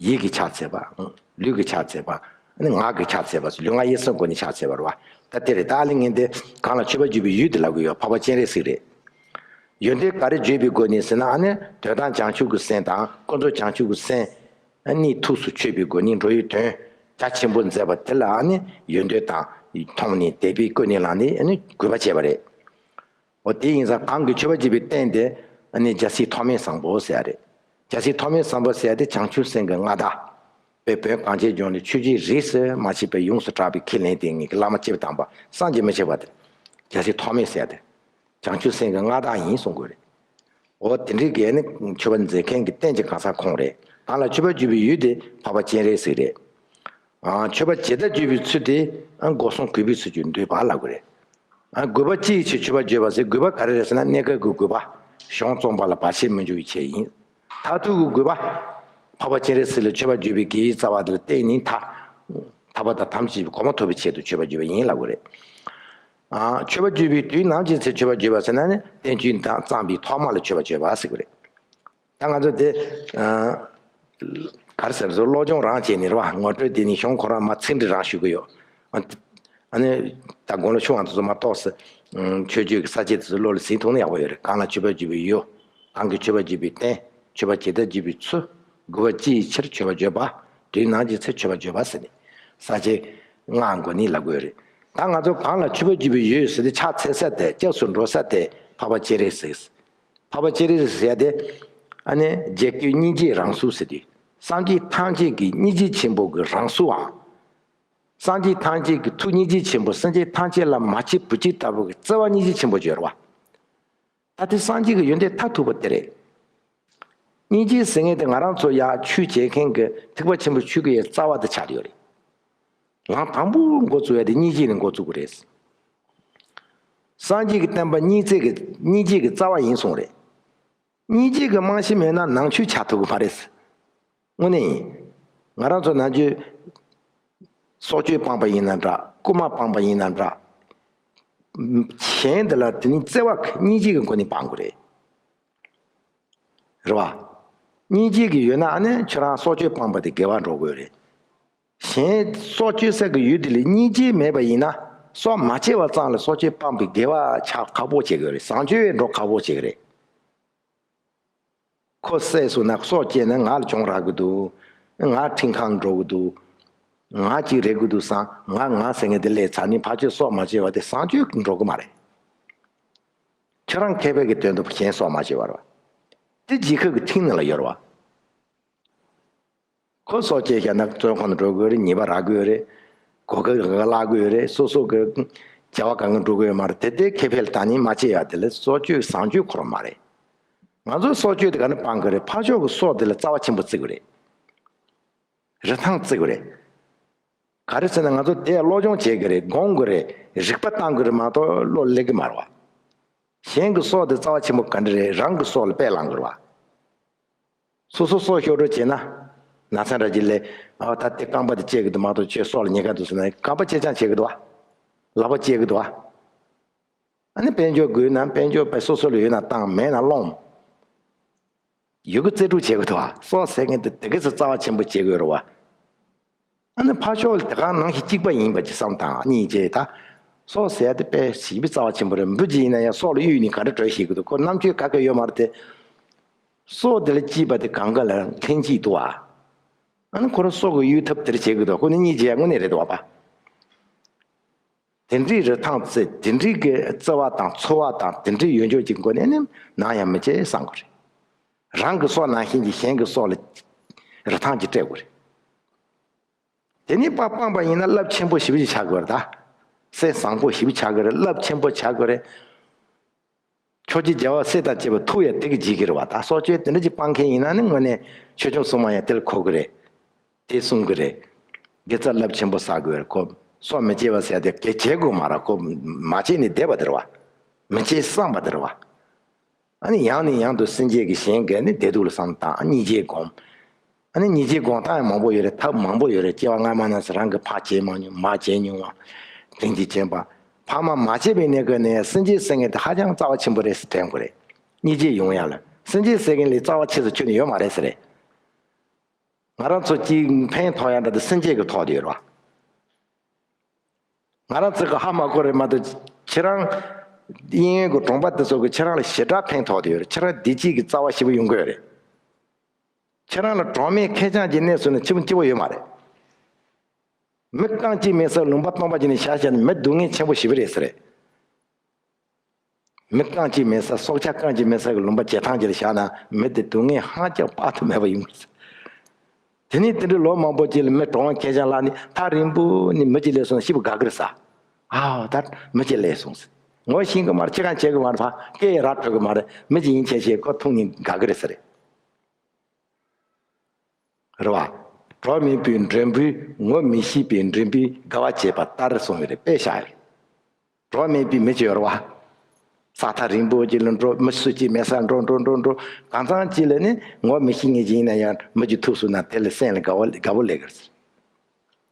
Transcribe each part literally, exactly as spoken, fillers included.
ཡིད་ཀྱིས་ཕྱག་འཚལ་བ། ལུས་ཀྱིས་ཕྱག་འཚལ་བ། ཨ་ནི་ངག་གིས་ཕྱག་འཚལ་བ། ལུས་ངག་ཡིད་གསུམ་སྒོ་ནས་ཕྱག་འཚལ་བ་རེད་བ། ད་དེ་རེད། ད་ཨ་ལི་ངན་དེ་གང་ལ་མཆོད་པ་བརྗོད་པའི་ཡུལ་དེ་ལབ་ཀྱི་ཡོད། འཕགས་པ་སྤྱན་རས་གཟིགས་རེད། ཡོན་ཏན་ག་རེ་བརྗོད་པའི་སྒོ་ནས་ཟེར་ན། ཨ་ནི་དོན་དམ་བྱང་ཆུབ་ཀྱི་སེམས་དང་ཀུན་རྫོབ་བྱང་ཆུབ་ཀྱི་སེམས་གཉིས་ཐུགས་སུ་ཆུད་པའི་སྒོ་ནས་འགྲོ་བའི་དོན་རྒྱ་ཆེན་པོ་མཛད་པ་དེ་ལ། ཨ་ནི་ཡོན་ཏན་དང་མཐོང་ནས་དད་པས་ཀུན་ནས་བསླངས་ནས། ཨ་ནི་གུས་པ་བྱས་པ་རེད། འོ་དེ་ཡིན་ཙང་གང་གིས་མཆོད་པ་བརྗོད་པའི་རྟེན་དེ། ཨ་ནི་རྒྱལ་སྲས་ཐོགས་མེད་བཟང་པོ་ཟེར་ཡ་རེད། རྒྱལ་སྲས་ཐོགས་མེད་བཟང་པོ་ཟེར་ཡ་དེ་བྱང་ཆུབ་སེམས་ཀྱི་མངའ་བདག་དཔེ་བོད་གངས་ཅན་ལྗོངས་ལ་ཆོས་བརྒྱུད་རིས་སུ་མ་ཆད་པའི་ཡོངས་སུ་གྲགས་པའི་ཁས་ལེན་དེ་ངེད་ཀྱི་བླ་མ་བྱེ་བ་དང་པོ་སངས་རྒྱས་མི་ཕྱེད་པ་དེ། རྒྱལ་སྲས་ཐོགས་མེད་ཟེར་ཡ་དེ་བྱང་ཆུབ་སེམས་ཀྱི་མངའ་བདག་ཡིན་གསུང་དགོས་རེད། འོ་དེ་འདྲའི་གི་ནི་མཆོད་པ་མཛད་མཁན་གྱི་རྟེན་གྱི་གང་ཟག་ཁོང་རེད། གང་ལ་མཆོད་པ་བརྗོད་པའི་ཡུལ་དེ་འཕགས་པ་སྤྱན་རས་གཟིགས་རེད། ཨ། མཆོད་པ་ཇི་ལྟར་བརྗོད་པའི་ཚུལ་དེ། ཨ། སྒོ་གསུམ་གུས་པའི་ཚུལ་གྱིས་འདུད་པ་ལབ་དགོས་རེད། ཨ། གུས་པ་ཅི་ཡི་ཕྱིར་མཆོད་པ་བརྗོད་པ་ཟེར། གུས་པ་ག་རེ་རེད་ཟེར་ན། གནས་སྐབས་ཀྱི་གུས་པ། གཞུང་རྩོམ་པ་ལ་བར་ཆད་མི་འབྱུང་བའི་ཆེད་ཡིན། མཐར་ཐུག་གི་གུས་པ། འཕགས་པ་སྤྱན་རས་གཟིགས་ལ་མཆོད་པ་བརྗོད་པའི་དགེ་བའི་རྩ་བ་དེ་ལ་བརྟེན་ནས་ཐར། ཐར་པ་དང་ཐམས་ཅད་ཀྱི་གོ་འཕང་ཐོབ་པའི་ཆེད་དུ་མཆོད་པ་བརྗོད་པ་ཡིན་ལབ་དགོས་རེད། ཨ། མཆོད་པ་བརྗོད་པའི་དུས་ནམ་ཅིག་ཚེ་མཆོད་པ་བརྗོད་པ་ཟེར་ན་ནི། བསྟན་བཅོས་དང་བརྩམས་པའི་ཐོག་མ་ལ་མཆོད་པ་བརྗོད་པ་ཟེར་གྱི་རེད། ད་ང་ཚོ་དེ། ཨ། ག་རེ་ཟེར། བཟོ་སློབ་སྦྱོང་རང་བྱས་ནས་རེད་བ། ངོ་སྤྲོད་དེ་ནི་གཞུང་ཁོ་རང་མ་ཚིག་འབྲི་རང་ཞུ་གི་ཡོད། ཨ། ཨ་ནི་ད་དགུང་ལོ་ཆུང་བ་དེ་ཚོ་མ་གཏོགས་སུ། ཨ། མཆོད་བརྗོད་ཀྱི་ས་བཅད་དེ་ཚོ་བློ་ལ་ཟིན་ཐུབ་ན་ཡག་པོ་ཡོད་རེད། གང་ལ་མཆོད་པ་བརྗོད་པའི་ཡུལ། གང་གིས་མཆོད་པ་བརྗོད་པའི་རྟེན། མཆོད་པ་ཇི་ལྟར་བརྗོད་པའི་ཚུལ། གུས་པ་ཅི་ཡི་ཕྱིར་མཆོད་པ་བརྗོད་པ། དུས་ནམ་ཅིག་ཚེ་མཆོད་པ་བརྗོད་པ་ཟེར་ནས་ས་བཅད་ལྔ་འགོ་ནས་ལབ་དགོས་རེད། ད་ང་ཚོ་གང་ལ་མཆོད་པ་བརྗོད་པའི་ཡུལ་ཟེར་ཏེ་ཕྱག་འཚལ་ས་དེ། སྐྱབས་སུ་འགྲོ་ས་དེ་འཕགས་པ་སྤྱན་རས་གཟིགས། འཕགས་པ་སྤྱན་རས་གཟིགས་ཟེར་ཡ་དེ། ཨ་ནི་རྒྱལ་ཀུན་སྙིང་རྗེའི་རང་གཟུགས་ཟེར་དུས། སངས་རྒྱས་ཐམས་ཅད་ཀྱི་སྙིང་རྗེ་ཆེན་པོ་གི་རང་གཟུགས་འམ། སངས་རྒྱས་ཐམས་ཅད་ཀྱི་ཐུགས་སྙིང་རྗེ་ཆེན་པོ། སེམས་ཅན་ཐམས་ཅད་ལ་མ་གཅིག་པུ་གཅིག་ལྟ་བུ་གི་བརྩེ་བ་སྙིང་རྗེ་ཆེན་པོ་བརྗོད་རེད་བ། ད་དེ་སངས་རྒྱས་ཀྱི་ཡོན་ཏན་མཐར་ཐུག་པ་དེ་རེད། སྙིང་རྗེ་ཟེར་མཁན་དེ་ང་རང་ཚོ་ཡར་ཆོས་བྱེད་མཁན་གྱི་ཐེག་པ་ཆེན་པོའི་ཆོས་ཀྱི་ཡ་རྩ་བ་དེ་ཆགས་ཡོད་རེད། ལམ་དང་པོ་འགོ་བཙུགས་ཡ་དེ་སྙིང་རྗེ་ནས་འགོ་བཙུགས་ཀྱི་རེད། སངས་རྒྱས་ཀྱི་བསྟན་པ་སྙིང་བརྩེ་གི། སྙིང་རྗེ་གི་རྩ་བ་ཡིན་གསུངས་རེད། སྙིང་རྗེ་གི་རྨང་གཞི་མེད་ན་ནང་ཆོས་ཆགས་ཐུབ་ཀྱི་མ་རེད། དངོས་གནས་ཡིན། ང་རང་ཚོ་ནམ་རྒྱུན་སྲོག་གཅོད་སྤངས་པ་ཡིན་ན་འདྲ། རྐུན་མ་སྤངས་པ་ཡིན་ན་འདྲ། གཞན་དེ་ལ་དེ་ནི་བརྩེ་བ་སྙིང་རྗེ་གི་སྒོ་ནས་སྤང་དགོས་རེད། རེད་བ། སྙིང་རྗེ་གི་ཡོད་ན་ཨ་ནི་ཁྱོད་རང་སྲོག་གཅོད་སྤངས་པ་དེ་དགེ་བ་འགྲོ་དགོས་རེད། གཞན་སྲོག་གཅོད་ས་གི་ཡུལ་དེ་ལ་སྙིང་རྗེ་མེད་པ་ཡིན་ན། སྲོག་མ་བཅད་པ་ཙམ་ལ་སྲོག་གཅོད་སྤངས་པའི་དགེ་བ་ཆགས་ཁག་པོ་བྱེད་དགོས་རེད། བཟང་སྤྱོད་འགྲོ་ཁག་པོ་བྱེད་ཀྱི་རེད། ཁོ་བསད་སོང་ན། སྲོག་བཅད་ན་ང་ལ་གྱོང་རག་གི་འདུག་ང་ཁྲིམས་ཁང་འགྲོ་གི་འདུག་ང་གཅིག་རེག་གི་འདུག་བསམ། ང་ང་ཟེར་མཁན་དེ་ལས་ཚར་ནས་ཕར་ཕྱོགས་སྲོག་མ་བཅད་པ་དེ་བཟང་སྤྱོད་འགྲོ་གི་མ་རེད། ཁྱོད་རང་མཁས་པའི་གི་དོན་དུ་གཞན་སྲོག་མ་བཅད་པ་རེད་བ། དེ་རྗེས་ཁབ་ཀྱི་ཁྲིམས་ནང་ལ་ཡོད་རེད་བ། ཁོ་སྲོག་བཅད་བཞག་ན་བཙོན་ཁང་དུ་འགྲོ་དགོས་རེད། ཉེས་པ་རག་དགོས་རེད། གོ་སྐབས་ག་ག་བརླག་དགོས་རེད། སོ་སོ་གི་བྱ་བ་གང་ག་འགྲོ་དགོས་ཡོད་མ་རེད། དེ་དེ་ཁེ་ཕན་ལ་བལྟས་ནས་མ་བཅད་ཡ་དེ་ལ་སྲོག་གཅོད་བཟང་སྤྱོད་ཁོ་རང་མ་རེད། ང་ཚོ་སྲོག་གཅོད་དེ་ག་ནས་སྤང་དགོས་རེད། ཕར་ཕྱོགས་ཀྱི་སྲོག་དེ་ལ་རྩ་བ་ཆེན་པོ་བརྩི་དགོས་རེད། རིན་ཐང་བརྩི་དགོས་རེད། ག་རེ་ཟེར་ན་ང་ཚོ་དེ་སློབ་སྦྱོང་བྱེད་དགོས་རེད། སྒོམ་དགོས་རེད། རིག་པ་བཏང་དགོས་རེད་མ་གཏོགས་བློ་སླེབས་ཀྱི་མ་རེད་བ། གཞན་གྱི་སྲོག་དེ་རྩ་བ་ཆེན་པོ་ག་འདྲ་རེད། རང་གི་སྲོག་ལ་དཔེ་བླང་དགོས་རེད་བ། སོ་སོ་སྲོག་གཤོག་སྒྲོ་བྱས་ན། ན་ཚ་འདྲ་ཅིག་སླེབས། ཨ། ད་དེ་རྐང་པ་དེ་བཅད་ཀྱི་འདུག་མ་གཏོགས་ཁྱོད་སྲོག་ལ་ཉེན་ཁ་འདུག་ཟེར་ན་རྐང་པ་བཅད་རྐྱང་བྱེད་ཀྱི་འདུག་བ། ལག་པ་བཅད་ཀྱི་འདུག་བ། ཨ་ནི་དཔལ་འབྱོར་དགོས་ན་དཔལ་འབྱོར་དཔེ་སོ་སོ་ལ་ཡོད་ན་བཏང་། མེད་ན་སློང་། ཡོད་རྒུ་རྩལ་སྤྲུགས་བྱེད་ཀྱི་འདུག་བ། སྲོག་ཟེར་མཁན་དེ་དེ་ག་ཚོད་རྩ་བ་ཆེན་པོ་བྱེད་དགོས་རེད་བ། ཨ་ནི་ཕར་ཕྱོགས་ལ་དེ་ག་ནང་བཞིན་གཅིག་པ་ཡིན་པ་ཅིག་བསམ་དང་། སྙིང་རྗེ། ད་སྲོག་ཟེར་ཡ་དེ་དཔེ་ཞེ་པོ་རྩ་བ་ཆེན་པོ་རེད། འབུ་ཅིག་ཡིན་ན་ཡང་སྲོག་ལ་གཡུགས་ནས་ག་འདྲ་འགྲོ་ཤེས་ཀྱི་འདུག་ཁོ་རྣམ་དཔྱོད་ག་གེ་ཡོད་མ་རེད་དེ། སྲོག་དེ་ལ་སྐྱིད་པ་དེ་གང་ག་ལ་ལྷན་སྐྱེས་འདུག་ཨ། ཨ་ནི་ཁོ་རང་སྲོག་གི་གཡུག་ཐབས་དེར་བྱེད་ཀྱི་འདུག་ཁོ་ནི་སྙིང་རྗེ་ཡ་དངོས་གནས་རེད་འདུག་བ་པ། དེ་འདྲའི་རིན་ཐང་བརྩི། དེ་འདྲའི་གི་བརྩེ་བ་དང་ཚོར་བ་དང་དེ་འདྲའི་ཡོད་འཇོག་གི་སྒོ་ནས་ནི་ནམ་ཡང་མི་བརྗེད་བསམ་དགོས་རེད། རང་གི་སྲོག་ནང་བཞིན་གྱི་གཞན་གྱི་སྲོག་ལ་རིན་ཐང་ཅིག་སྤྲད་དགོས་རེད། དེ་ནས་ཕར་སྤངས་པ་ཡིན་ན་རླབས་ཆེན་པོ་ཞེ་པོ་ཅིག་ཆགས་དགོས་རེད་ད། སེམས་བཟང་པོ་ཞེ་པོ་ཆགས་དགོས་རེད། རླབས་ཆེན་པོ་ཆགས་དགོས་རེད། ཕྱོགས་བཅུའི་རྒྱལ་བ་སྲས་དང་བཅས་པ་ཐུགས་ཡང་དེ་གིས་འཇིགས་ཀྱི་རེད་བ། ད་སྲོག་གཅོད་དེ་འདྲ་ཅིག་སྤང་མཁན་ཡིན་ན་ནི་དངོས་གནས་ཆོས་སྐྱོང་སྲུང་མ་ཡང་དེ་ལ་གོ་གི་རེད། དེ་གསུང་གི་རེད། དགེ་རྩ་རླབས་ཆེན་པོ་བསགས་དགོས་རེད། ཁོ་སྲོག་མི་གཅོད་པ་ཟེར་ཡ་དེ་དེ་བྱེད་དགོས་མ་རེད། ཁོ་མ་བྱས་ནས་བསྡད་པ་དེ་རེད་བ། མི་བྱེད་བསམ་པ་དེ་རེད་བ། ཨ་ནི་ཡང་ནས་ཡང་དུ་སེམས་བསྐྱེད་ཀྱིས་གཞན་གྱི་ནི་བདེ་སྡུག་ལ་བསམ་བློ་བཏང་། སྙིང་རྗེ་སྒོམ། ཨ་ནི་སྙིང་རྗེ་སྒོམ་སྟངས་ཡང་མང་པོ་ཡོད་རེད། ཐབས་མང་པོ་ཡོད་རེད། སྐྱེ་བ་སྔ་མ་ནས་རང་གིས་ཕར་བྱས་མ་མྱོང་། མར་བྱས་མྱོང་བ། དྲིན་གྱིས་བརྒྱན་པ། ཕ་མ་མ་བྱས་པའི་གནས་སྐབས་ནས་སེམས་བསྐྱེད་ཟེར་མཁན་དེ་ཧ་ཅང་རྩ་བ་ཆེན་པོ་རེད་ཟེར་དྲན་དགོས་རེད། སྙིང་རྗེ་ཡོང་ཡ་ལ་སེམས་བསྐྱེད་ཟེར་མཁན་ལས་རྩ་བ་ཆེ་ས་ཁྱོན་ནས་ཡོད་མ་རེད་ཟེར་རེད། ང་རང་ཚོ་གཅིག་ཕན་ཐོགས་ཡ་འདྲ་དེ་སེམས་ཅན་གྱི་ཐོག་དེ་ཡོད་རེད་བ། ང་རང་ཚོ་གི་ཧ་མ་གོ་རེད་མ་གཏོགས་ཁྱེད་རང་གཡས་གཡོན་གྱི་གྲོང་པ་དེ་ཚོ་གི་ཁྱེད་རང་ལ་ཞེ་དྲག་ཕན་ཐོགས་དེ་ཡོད་རེད། ཁྱེད་རང་བདེ་སྐྱིད་ཀྱི་རྩ་བ་ཞེ་པོ་ཡོང་གི་ཡོད་རེད། ཁྱེད་རང་ལ་གྲོགས་མེད་ཁེར་རྐྱང་གི་གནས་སུ་ནི་ཆེ་བོ་སྐྱིད་པོ་ཡོད་མ་རེད། མི་རྐང་གཅིག་མེད་སར་ལུང་པ་སྟོང་པ་ཅིག་ནས་བཞག་བཞག་ན་མི་སྡུག་བསྔལ་ཆེན་པོ་ཞེ་པོ་རེད་ཟེར་རེད། མི་རྐང་གཅིག་མེད་ས་སྲོག་ཆགས་རྐང་གཅིག་མེད་ས་གི་ལུང་པ་བྱེ་ཐང་གཅིག་ལ་བཞག་ན་མི་དེ་སྡུག་བསྔལ་ཧང་ཅང་དཔག་ཏུ་མེད་པ་ཡོང་གི་རེད། དེ་ནས་དེ་འདྲའི་ལོ་མང་པོ་ཅིག་ལ་མི་གྲོངས་མཁན་ཅང་ལ་ནི་ཐག་རིང་པོ་ནས་མི་གཅིག་སླེབས་སོང་ན་ཤི་བོ་དགའ་གི་རེད་ས། ཨའོ་ད་མི་གཅིག་སླེབས་སོང་ཟེར། ངོ་ཤེས་གི་མ་རེད། ཁྱེད་རང་བྱེད་གི་མ་རེད། ཕ་སྐད་ཡི་ར་འཕྲོད་གི་མ་རེད། མི་གཅིག་ཡིན་ཆེ་ཤེས་ཁོ་མཐོང་ནས་དགའ་གི་རེད་ཟེར་རེད། རེད་བ། གྲོགས་མེད་པའི་མགྲོན་པོས་ངོ་མི་ཤེས་པའི་མགྲོན་པོའི་དགའ་བ་བྱེད་པ་ལྟར་གསུངས་ཡོད་རེད། དཔེ་བཞག་ཡོད་རེད། གྲོགས་མེད་པའི་མི་ཅིག་ཡོད་རེད་བ། ས་ཐག་རིང་པོ་ཅིག་ལ་འགྲོ། མི་སུ་གཅིག་མེད་སར་འགྲོ་འགྲོ་འགྲོ་འགྲོ། གང་ཚང་ཅིག་ལ་ནི་ངོ་མི་ཤེས་ངེས་ཅིག་ཡིན་ན་ཡང་མི་གཅིག་ཐུག་སོང་ན་དེ་ལ་སེམས་ལ་དགའ་བ་དགའ་པོ་སླེབས་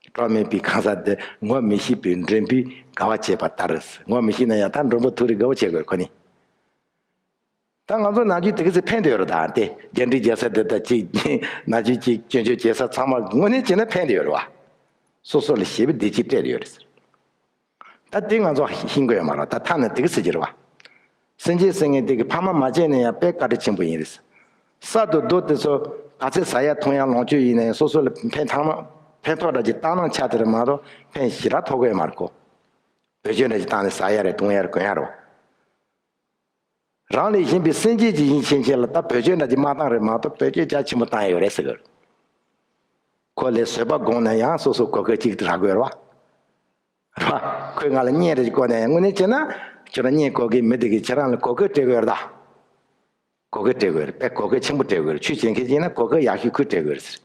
ཀྱི་རེད། གྲོགས་མེད་པའི་གང་ཟག་དེ་ངོ་མི་ཤེས་པའི་མགྲོན་པོའི་དགའ་བ་བྱེད་པ་ལྟར། ངོ་མི་ཤེས་ན་ཡང་ད་མགྲོན་པོ་ཐུག་རེ་དགའ་བོ་བྱེད་དགོས་ཁོ་ནི། ད་ང་ཚོ་ནང་ཆོས་དེ་ག་ཚོད་ཕན་བདེ་ཡོད་རེད། ད་དེ་རྒྱ་འདྲེ་རྒྱལ་ས་དེ་ད་ཅིག་ནང་ཆོས་ཅིག་སྐྱོན་བརྗོད་བྱེད་ས་ཚང་མ་དངོས་གནས་བྱས་ན་ཕན་བདེ་ཡོད་རེད་བ། སོ་སོ་ལ་ཞེ་པོ་བདེ་སྐྱིད་སྤྲད་ཡོད་རེད་ཟེར། ད་དེ་ང་ཚོ་ཤེས་དགོས་ཡོད་མ་རེད། ད་ཐ་ན་དེ་ག་ཟེར་གྱི་རེད་བ། སེམས་ཅན་ཟེར་མཁན་དེ་གི་ཕ་མ་མ་བྱས་ན་ཡང་དཔེ་བཀའ་དྲིན་ཆེན་པོ་ཡིན་རེད་ཟེར། ས་དང་རྡོ་དེ་ཚོ་ག་ཚད་ཟ་ཡ་འཐུང་ཡ་ལོངས་སྤྱོད་ཡིན་ན་ཡང་སོ་སོ་ལ་ཕན་ཐང་མ་ཕན་ཐོགས་འདྲ་ཅིག་བཏང་ན་ཆ་དེ་རེད་མ་གཏོགས་ཕན་ཞེ་དྲག་ཐོགས་ཀྱི་ཡོད་མ་རེད་ཁོ། བེད་སྤྱོད་འདྲ་ཅིག་བཏང་ནས་ཟ་ཡ་རེད་འཐུང་ཡ་རེད་གོན་ཡ་རེད་བ། རང་ལས་གཞན་པའི་སེམས་ཅན་གྱི་ཡིན་ཕྱིན་ཆད་ལ་ད་བེད་སྤྱོད་འདྲ་ཅིག་མ་བཏང་རེད་མ་གཏོགས་བེད་སྤྱོད་རྒྱ་ཆེན་པོ་བཏང་ཡོད་རེད་ཟེར་གི་རེད། ཁོ་ལས་བཟོད་པ་སྒོམ་ན་ཡང་སོ་སོ་གོ་སྐབས་གཅིག་ཏུ་རག་དགོས་རེད་བ། རེད་བ། ཁོས་ང་ལ་གཉེན་རེ་ཞིག་བསྐོ་ན་ཡང་དངོས་གནས་བྱས་ན་ཁྱོད་རང་གཉེན་བསྐོ་གི་མི་དེ་གིས་ཁྱེད་རང་ལ་གོ་སྐབས་སྤྲད་དགོས་རེད་ད། གོ་སྐབས་སྤྲད་དགོས་རེད། དཔེ་གོ་སྐབས་ཆེན་པོ་སྤྲད་དགོས་རེད། ཆོས་བྱེད་མཁན་ཡིན་ན་གོ་སྐབས་ཡག་ཤོས་ཁོས་སྤྲད་དགོས་རེད་ཟེར།